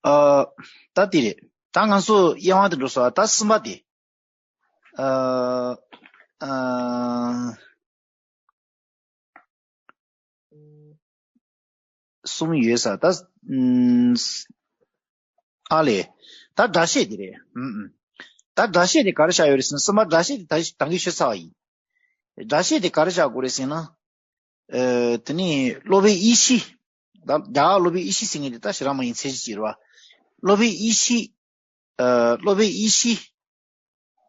ཨ། ད་དེ་རེད། ད་ང་ཚོ་དབྱེ་བ་དེ་འགྲོ་སོང་། ད་གསུམ་པ་དེ། ཨ། ཨ། གསུམ་ཡོད་ས། ད། ཨུམ། ཨ་ལས། ད་སྒྲ་བཤད་དེ་རེད། ཨུམ་ཨུམ། ད་སྒྲ་བཤད་དེ་ག་རེ་བཞག་ཡོད་རེད་ཟེར་ན། གསུམ་པ་སྒྲ་བཤད་དེ་ད་ད་གིན་ཞུས་ཚར་བ་ཡིན། སྒྲ་བཤད་དེ་ག་རེ་བཞག་དགོས་རེད་ཟེར་ན། ཨ། དེ་ནི་སློབ་དཔོན་ཡེ་ཤེས། ད་རྒྱ་གར་སློབ་དཔོན་ཡེ་ཤེས་ཟེར་མཁན་དེ་ད་བྱེ་བྲག་སྨྲ་བའི་མཚན་གཞི་ཅིག་རེད་བ། སློབ་དཔོན་ཡེ་ཤེས། ཨ། སློབ་དཔོན་ཡེ་ཤེས།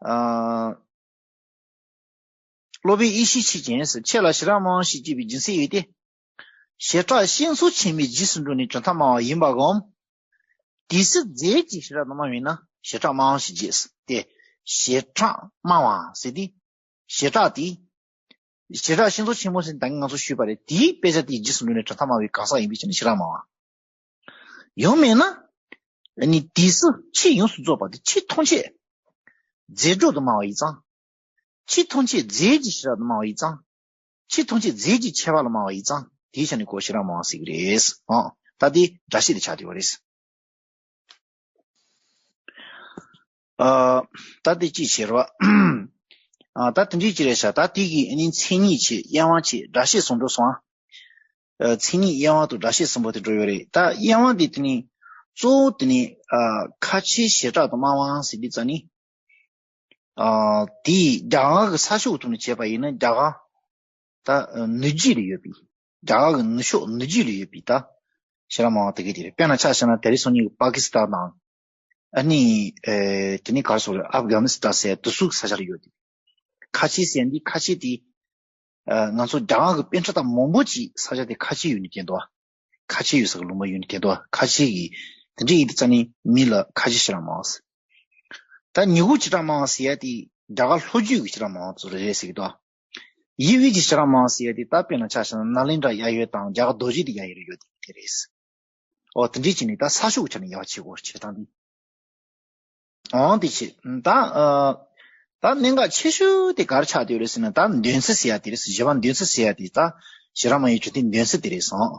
ཨ། སློབ་དཔོན་ཡེ་ཤེས་མཆོག་ཅན། ཁྱེད་ལ་ཞེ་དྲག་སྨྲ་བའམ་ཞེས་བགྱི་བའི་རྒྱུ་མཚན་ཡོད་དེ། བྱེ་བྲག་སྤྱི་ཚོགས་ཆེན་པོའི་རྗེས་སུ་འགྲོ་ནས་གྲུབ་མཐའ་སྨྲ་བ་ཡིན་པ་གོ། དེ་སྲིད་རྫས་ཀྱི་བྱེ་བྲག་ཏུ་སྨྲ་བས་ན་བྱེ་བྲག་སྨྲ་བའམ་ཞེས་བགྱི། དེ་བྱེ་བྲག་སྨྲ་བ་ཟེར་དེ། བྱེ་བྲག་དེ། བྱེ་བྲག་སྤྱི་ཚོགས་ཆེན་པོ་ཟེར་ད་གིན་ང་ཚོ་ཞུས་པ་རེད། དེའི་དཔེ་ཆ་དེའི་རྗེས་སུ་འགྲོ་ནས་གྲུབ་མཐའ་སྨྲ་བའི་གང་ཟག་ཡིན་པའི་ཕྱིར་ན་བྱེ་བྲག་སྨྲ་བ། ཡང་མིན་ན། ནི་དེ་སྲིད་ཆོས་ཡོངས་སུ་རྫོགས་པ་དེ་ཆོས་ཐམས་ཅད་རྫས་སྒྲོ་དུ་སྨྲ་བ་ཡིན་ཙང་། ཆོས་ཐམས་ཅད་རྫས་ཀྱི་བྱེ་བྲག་ཏུ་སྨྲ་བ་ཡིན་ཙང་། ཆོས་ཐམས་ཅད་རྫས་ཀྱི་ཁྱད་པར་ལ་སྨྲ་བ་ཡིན་ཙང་དེའི་ཆ་ནས་ཁོ་བྱེ་བྲག་སྨྲ་བ་ཟེར་གྱི་རེད། ཨང་། ད་དེ་སྒྲ་བཤད་དེ་ཆགས་བསྡད་པ་རེད། ཨ། ད་དེ་ཅི་བྱེད་རོགས། ཨ། ད་དེ་འདྲའི་ཅི་རེད་ཤག་ད་དེ་གི་ཨ་ནི་མཚན་ཉིད་བྱེད། དབྱེ་བ་བྱེད། སྒྲ་བཤད་གསུམ་འགྲོ་སོང་ཨ། མཚན་ཉིད་དབྱེ་བ་དང་སྒྲ་བཤད་གསུམ་པོ་དེ་འགྲོ་ཡོད་རེད། ད་དབྱེ་བ་དེ་དེ་ནི་གཙོ་བོ་དེ་ནི་ཨ་ཁ་ཆེའི་བྱེ་བྲག་ཏུ་སྨྲ་བ་ཟེར་དུས་ཙ་ནི། ཨ། དེའི་རྒྱ་གར་གྱི་ས་ཕྱོགས་ཐོག་ནས་བྱས་པ་ཡིན་ན་རྒྱ་གར་ད་ནུབ་རྒྱུད་ལ་ཡོད་པའི། རྒྱ་གར་གྱི་ནུབ་ཕྱོགས་ནུབ་རྒྱུད་ལ་ཡོད་པའི་ད་བྱེ་བྲག་སྨྲ་བ་དེ་ག་དེ་རེད། དཔེར་ན་ཆ་བཞག་ན་དེ་རིང་སང་ཉིན་གྱི་པ་ཀི་སི་ཐན་དང་། ཨ་ནི་ཨེ་དེ་ནི་ག་རེ་ཟེར་དགོས་རེད། ཨབ་གྷ་ནི་སི་ཐན་ཟེར་དེ་ཚོའི་ས་ཆར་ཡོད་དེ། ཁ་ཆེ་ཟེར་འདི་ཁ་ཆེ་དེ། ཨ། ང་ཚོ་རྒྱ་གར་གྱི་པཎ་ཆེན་དང་མང་པོ་ཅིག་ས་ཆ་དེ་ཁ་ཆེ་ཡུལ་ནས་སྐྱེས་འདུག་ཁ་ཆེ་ཡུལ་ས་གི་ལུང་པ་ཡུལ་ནས་སྐྱེས་འདུག་ཁ་ཆེ་གི་དེ་འདྲ་ཡིན་དུས་ཙ་ནི་མི་ལ་ཁ་ཆེ་བྱེ་བྲག་སྨྲ་བ་ཟེར། ད་ཉི་གུ་བྱེ་བྲག་སྨྲ་བ་ཟེར་ཡ་དེ་རྒྱ་གར་ལྷོ་རྒྱུད་ཀྱི་བྱེ་བྲག་སྨྲ་བ་ཚོ་རེད་ཟེར་གི་འདུག་ཡུལ་དབུས་ཀྱི་བྱེ་བྲག་སྨྲ་བ་ཟེར་ཡ་དེ་ད་དཔེར་ན་ཆ་བཞག་ན་ནཱ་ལེནྡྲ་ཡ་ཡོད་དང་རྒྱ་གར་རྡོ་རྗེ་གདན་ཡ་ཡོད་རེད་ཡོད་དེ་དེ་རེད། ཨོ་དེ་འདྲའི་ཆ་ནས་ད་ས་ཕྱོགས་ཀྱི་ཆ་ནས་དབྱེ་བ་ཕྱེ་དགོས་བྱེད་སྟངས་འདི། ཨང་དེ་ཆེ། ད་ཨ། ད་གནད་འགག་ཆེ་ཤོས་དེ་ག་རེ་ཆགས་བསྡད་ཡོད་རེད་ཟེར་ན་ད་འདོན་ཚུལ་ཟེར་ཡ་དེ་རེད། བཞི་པ་འདོན་ཚུལ་ཟེར་ཡ་དེ་ད་བྱེ་བྲག་སྨྲ་བའི་གྲུབ་མཐའི་འདོན་ཚུལ་དེ་རེད་སོང་།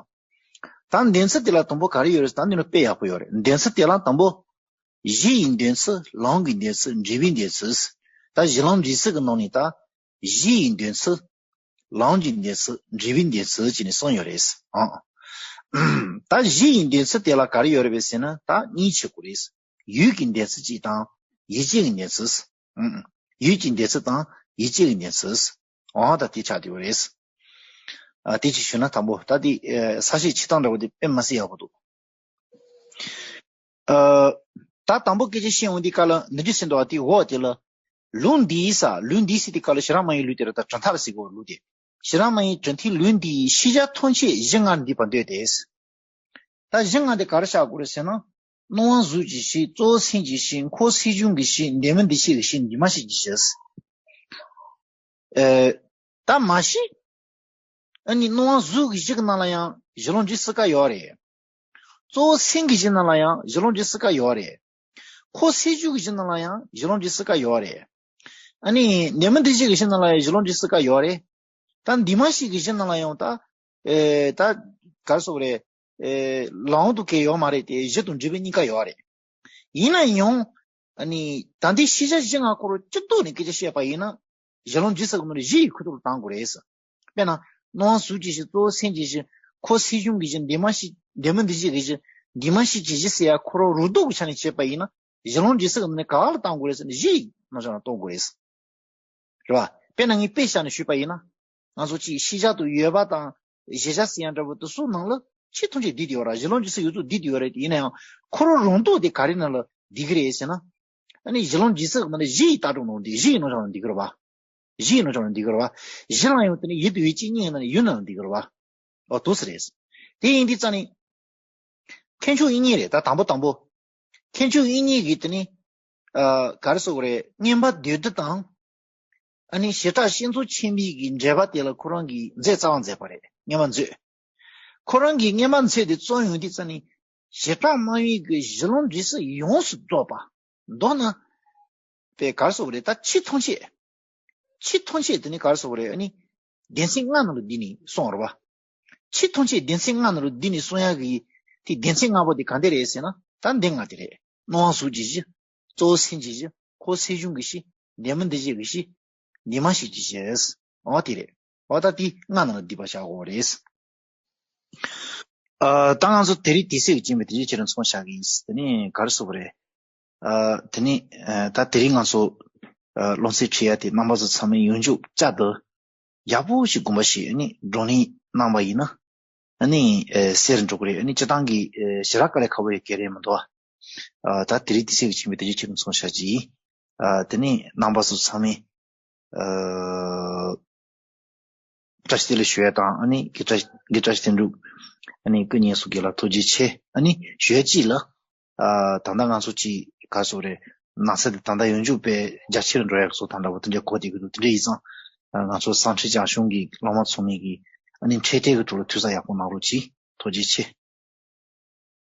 ད་འདོན་ཚུལ་དེ་ལ་དང་པོ་ག་རེ་ཡོད་རེད་ཟེར་ན་འདི་ནི་དཔེ་ཡག་པོ་ཡོད་རེད། འདོན་ཚུལ་དེ་ལ་དང་པོ། གཞི་ཡི་འདོན་ཚུལ། ལམ་གྱི་འདོན་ཚུལ། འབྲས་བུའི་འདོན་ཚུལ། ད་གཞི་ལམ་འབྲས་གསུམ་གྱི་ནང་ནས་ད། གཞི་ཡི་འདོན་ཚུལ། ལམ་གྱི་འདོན་ཚུལ། འབྲས་བུའི་འདོན་ཚུལ་བྱས་ནས་གསུམ་ཡོད་རེད། ཨང་། ད་གཞི་ཡི་འདོན་ཚུལ་དེ་ལ་ག་རེ་ཡོད་རེད་པས་ཟེར་ན་ད་གཉིས་ཕྱེ་དགོས་རེད། ཡུལ་གྱི་འདོན་ཚུལ་གཅིག་དང་། ཡིད་བྱེད་ཀྱི་འདོན་ཚུལ། ཨང་། ཡུལ་གྱི་འདོན་ཚུལ་དང་ཡིད་བྱེད་ཀྱི་འདོན་ཚུལ། ཨང་། ད་དེ་ཆགས་བསྡད་ཡོད་རེད། ཨ། དེ་ཅིག་ཞུས་ན་དང་པོ་ད་དེ་ཨ་ས་བཤད་བྱེད་སྟངས་འདྲ་བོ་དེ་དཔེ་མ་སྲིད་ཡག་པོ་འདུག་ཨ། ད་དང་པོ་སྐད་ཆ་བཤད་འོང་དུས་སྐབས་ལ་འདི་འདྲ་ཟེར་འདུག་བ། དེ་འོག་དེ་ལ། ལུགས་འདིའི་ས། ལུགས་འདིའི་ས་དེ་སྐབས་ལ་བྱེ་བྲག་སྨྲ་བའི་ལུགས་དེ་རེད། ད་གྲུབ་མཐའ་ཟེར་དགོས་ལུགས་དེ། བྱེ་བྲག་སྨྲ་བའི་གྲུབ་མཐའི་ལུགས་འདིའི་ཤེས་བྱ་ཐམས་ཅད་གཞི་ལྔར་འདུས་པར་འདོད་དེ། ད་གཞི་ལྔ་དེ་ག་རེ་བཞག་དགོས་རེད་ཟེར་ན། སྣང་བ་གཟུགས་ཀྱི་གཞི། གཙོ་བོ་སེམས་ཀྱི་གཞི། འཁོར་སེམས་བྱུང་གི་གཞི། འདས་མ་འདས་ཤེས་ཀྱི་གཞི། འདུས་མ་བྱས་ཀྱི་གཞི། ཨེ། ད་མ་གཞི། ཨ་ནི་སྣང་བ་གཟུགས་ཀྱི་གཞི་གི་ནང་ལ་ཡང་གཞི་ལམ་འབྲས་གསུམ་ཀ་ཡོད་རེད། གཙོ་བོ་སེམས་ཀྱི་གཞི་ནང་ལ་ཡང་གཞི་ལམ་འབྲས་གསུམ་ཀ་ཡོད་རེད། འཁོར་སེམས་བྱུང་གི་གཞི་ནང་ལ་ཡང་གཞི་ལམ་འབྲས་གསུམ་ཀ་ཡོད་རེད། ཨ་ནི་འདས་མ་འདས་ཤེས་ཀྱི་གཞི་ནང་ལ་ཡང་གཞི་ལམ་འབྲས་གསུམ་ཀ་ཡོད་རེད། ད་འདུས་མ་བྱས་ཀྱི་གཞི་ནང་ལ་ཡང་ད། ཨེ། ད་ག་རེ་ཟེར་དགོས་རེད། ཨེ། ལམ་དུ་གང་ཡོད་མ་རེད་དེ། གཞི་དང་འབྲས་བུ་གཉིས་ཀ་ཡོད་རེད། ཡིན་ན་ཡང་། ཨ་ནི་ད་ལྟའི་ཤེས་བྱ་གཞི་ལྔ་ཁོ་རང་གཅིག་ཐོག་ནས་སྐད་ཆ་བཤད་པ་ཡིན་ན། གཞི་ལམ་འབྲས་གསུམ་གྱི་ནང་ནས་གཞི་ཡི་ཁོངས་གཏོགས་ལ་བཏང་དགོས་རེད། དཔེར་ན། སྣང་བ་གཟུགས་ཀྱི་གཞི། གཙོ་བོ་སེམས་ཀྱི་གཞི། འཁོར་སེམས་བྱུང་གི་གཞི། འདས་མ་བྱས། འདས་མ་འདས་ཤེས་ཀྱི་གཞི། འདུས་མ་བྱས་ཀྱི་གཞི་ཟེར་ཡ་ཁོ་རང་རང་ལྡོག་གི་ཆ་ནས་བྱས་པ་ཡིན་ན། གཞི་ལམ་འབྲས་གསུམ་གྱི་ནང་ནས་ག་པར་ལ་བཏང་དགོས་རེད་ཟེར་ན་གཞི་ཡི་རྣམ་གཞག་ལ་གཏོང་དགོས་རེད། རེད་བ། དཔེར་ན་ངས་དཔེ་བཞག་ནས་ཞུས་པ་ཡིན་ན། ང་ཚོ་གཅིག་ཤེས་བྱ་དང་ཡོད་པ་དང་གཞལ་བྱ་ཟེར་ཡ་འདྲ་པོ་དེ་ཚོའི་ནང་ལ་ཆོས་ཐམས་ཅད་འདུས་ཏེ་ཡོད་རེད། གཞི་ལམ་འབྲས་གསུམ་ཡོངས་རྫོགས་འདུས་ཏེ་ཡོད་རེད། ཡིན་ན་ཡང་ཁོ་རང་རང་ལྡོག་དེ་ག་རེ་ནང་ལ་འདུས་ཀྱི་རེད་ཟེར་ན། ཨ་ནི་གཞི་ལམ་འབྲས་གསུམ་གྱི་ནང་ནས་གཞི་ཡི་ལྟ་གྲུབ་ནང་འདུས། གཞི་ཡི་རྣམ་གཞག་ནང་འདུས་ཀྱི་རེད་བ། གཞི་ཡི་རྣམ་གཞག་ནང་འདུས་ཀྱི་རེད་བ། གཞི་ལ་ཡང་དེ་ནི་ཡུལ་དང་ཡུལ་གཅིག་གཉིས་ཡིན་ན་ནི་ཡུལ་ནང་འདུས་ཀྱི་རེད་བ། ཨོ་དེ་ཟེར་རེད། དེ་ཡིན་དུས་ཙ་ནི། མཁས་མཆོག་དབྱིག་གཉེན་རེད། ད་དང་པོ་དང་པོ། མཁས་མཆོག་དབྱིག་གཉེན་གྱིས་དེ་ནི། ཨ། ག་རེ་ཟེར་དགོས་རེད། མངོན་པ་བསྡུས་བསྡུ་དང་། ཨ་ནི་བྱེ་བྲག་སྤྱི་ཚོགས་ཆེན་པོའི་གི་འགྲེལ་པ་དེ་ལ་ཁོ་རང་གིས་མཛད་རྩ་བ་མཛད་པ་རེད། མངོན་པ་མཛོད། ཁོ་རང་གིས་མངོན་པ་མཛོད་དེ་རྩོམ་ཡོང་དུས་ཙ་ནི། བྱེ་བྲག་སྨྲ་བའི་གི་གཞི་ལམ་འབྲས་གསུམ་ཡོངས་སུ་རྫོགས་པ། མདོར་ན། པའི་ག་རེ་ཟེར་དགོས་རེད། ད་ཆོས་ཐམས་ཅད། ཆོས་ཐམས་ཅད་དེ་ནི་ག་རེ་ཟེར་དགོས་རེད། ཨ་ནི་སྡེ་ཚན་ལྔ་ནང་ལ་བསྡུས་ནས་གསུངས་པ་རེད་བ། ཆོས་ཐམས་ཅད་སྡེ་ཚན་ལྔ་ནང་ལ་བསྡུས་ནས་གསུང་ཡག་གི་དེ་སྡེ་ཚན་ལྔ་པོ་དེ་ག་འདྲ་རེད་ཟེར་ན། ད་འདི་ལྔ་དེ་རེད། སྣང་བ་གཟུགས་ཀྱི་གཞི། གཙོ་བོ་སེམས་ཀྱི་གཞི། འཁོར་སེམས་བྱུང་གི་གཞི། འདས་མ་འདས་ཤེས་ཀྱི་གཞི། འདུས་མ་བྱས་ཀྱི་གཞི། འོ་དེ་རེད། འོ་ད་དེ་ལྔ་ནང་ལ་བསྡུས་པ་བྱ་དགོས་རེད། ཨ། ད་ང་ཚོ་དེ་རིང་དུས་ཚོད་ཀྱི་རྐྱེན་པས་དེ་རིང་ཁྱེད་རང་ཚོ་བྱ་གི་ཡིན། དེ་ནི་ག་རེ་ཟེར་དགོས་རེད། ཨ། དེ་ནི། ཨ། ད་དེ་རིང་ང་ཚོ། ཨ། སློབ་ཚན་ཁྲིད་ཡ་དེ་རྣམ་པ་ཚོ་ཚང་མས་ཡོངས་ཁྱབ་བསྐྱར་དུ་ཡག་པོ་ཞིག་དགོངས་པ་བཞེས་ནས་བགྲོ་གླེང་གནང་བ་ཡིན་ན། ཨ་ནི། ཨ། གསལ་རུ་འགྲོ་གི་རེད། ཨ་ནི་སྤྱིར་བཏང་གི། ཨ། ཞེ་དྲག་དཀའ་ལས་ཁག་པོ་ཡོད་ཀྱི་རེད་མི་འདུག་ཨ། ད་དེ་རིང་དུས་ཚོད་ཀྱི་རྐྱེན་པས་དེ་རིང་ཁྱེད་རང་ཚོ་བྱ་གི་ཡིན། ཨ། དེ་ནི་རྣམ་པ་ཚོ་ཚང་མས། ཨ། བཀྲ་ཤིས་བདེ་ལེགས་ཞུ་ཡ་དང་ཨ་ནི་གི་བཀྲ་གི་བཀྲ་ཤིས་དོན་གྲུབ་ཨ་ནི་སྐུ་ཉིད་སོགས་ཀྱི་ལ་ཐུགས་རྗེ་ཆེ། ཨ་ནི་ཞུ་ཡ་གཅིག་ལ་ཨ་ད་ལྟ་ང་ཚོ་གཅིག་ག་སོགས་རེད། ན་ཚ་དེ་ད་ལྟ་ཡོང་རྒྱུ་དཔེ་རྒྱ་ཆེར་འགྲོ་ཡ་སོགས་ད་འདྲ་བོ་དེ་འདྲ་གོ་བསྡད་ཀྱི་འདུག་དེ་འདྲ་ཡིན་ཙང་ང་ཚོ་སེང་ཁྲི་རྒྱ་གཞུང་གི་སློབ་མ་ཚོགས་མི་གི་ཨ་ནི་འཕྲེད་བསྟེན་གི་ཐོག་ལ་ཐུགས་ས་ཡག་པོ་གནང་རོགས་གྱིས། ཐུགས་རྗེ་ཆེ།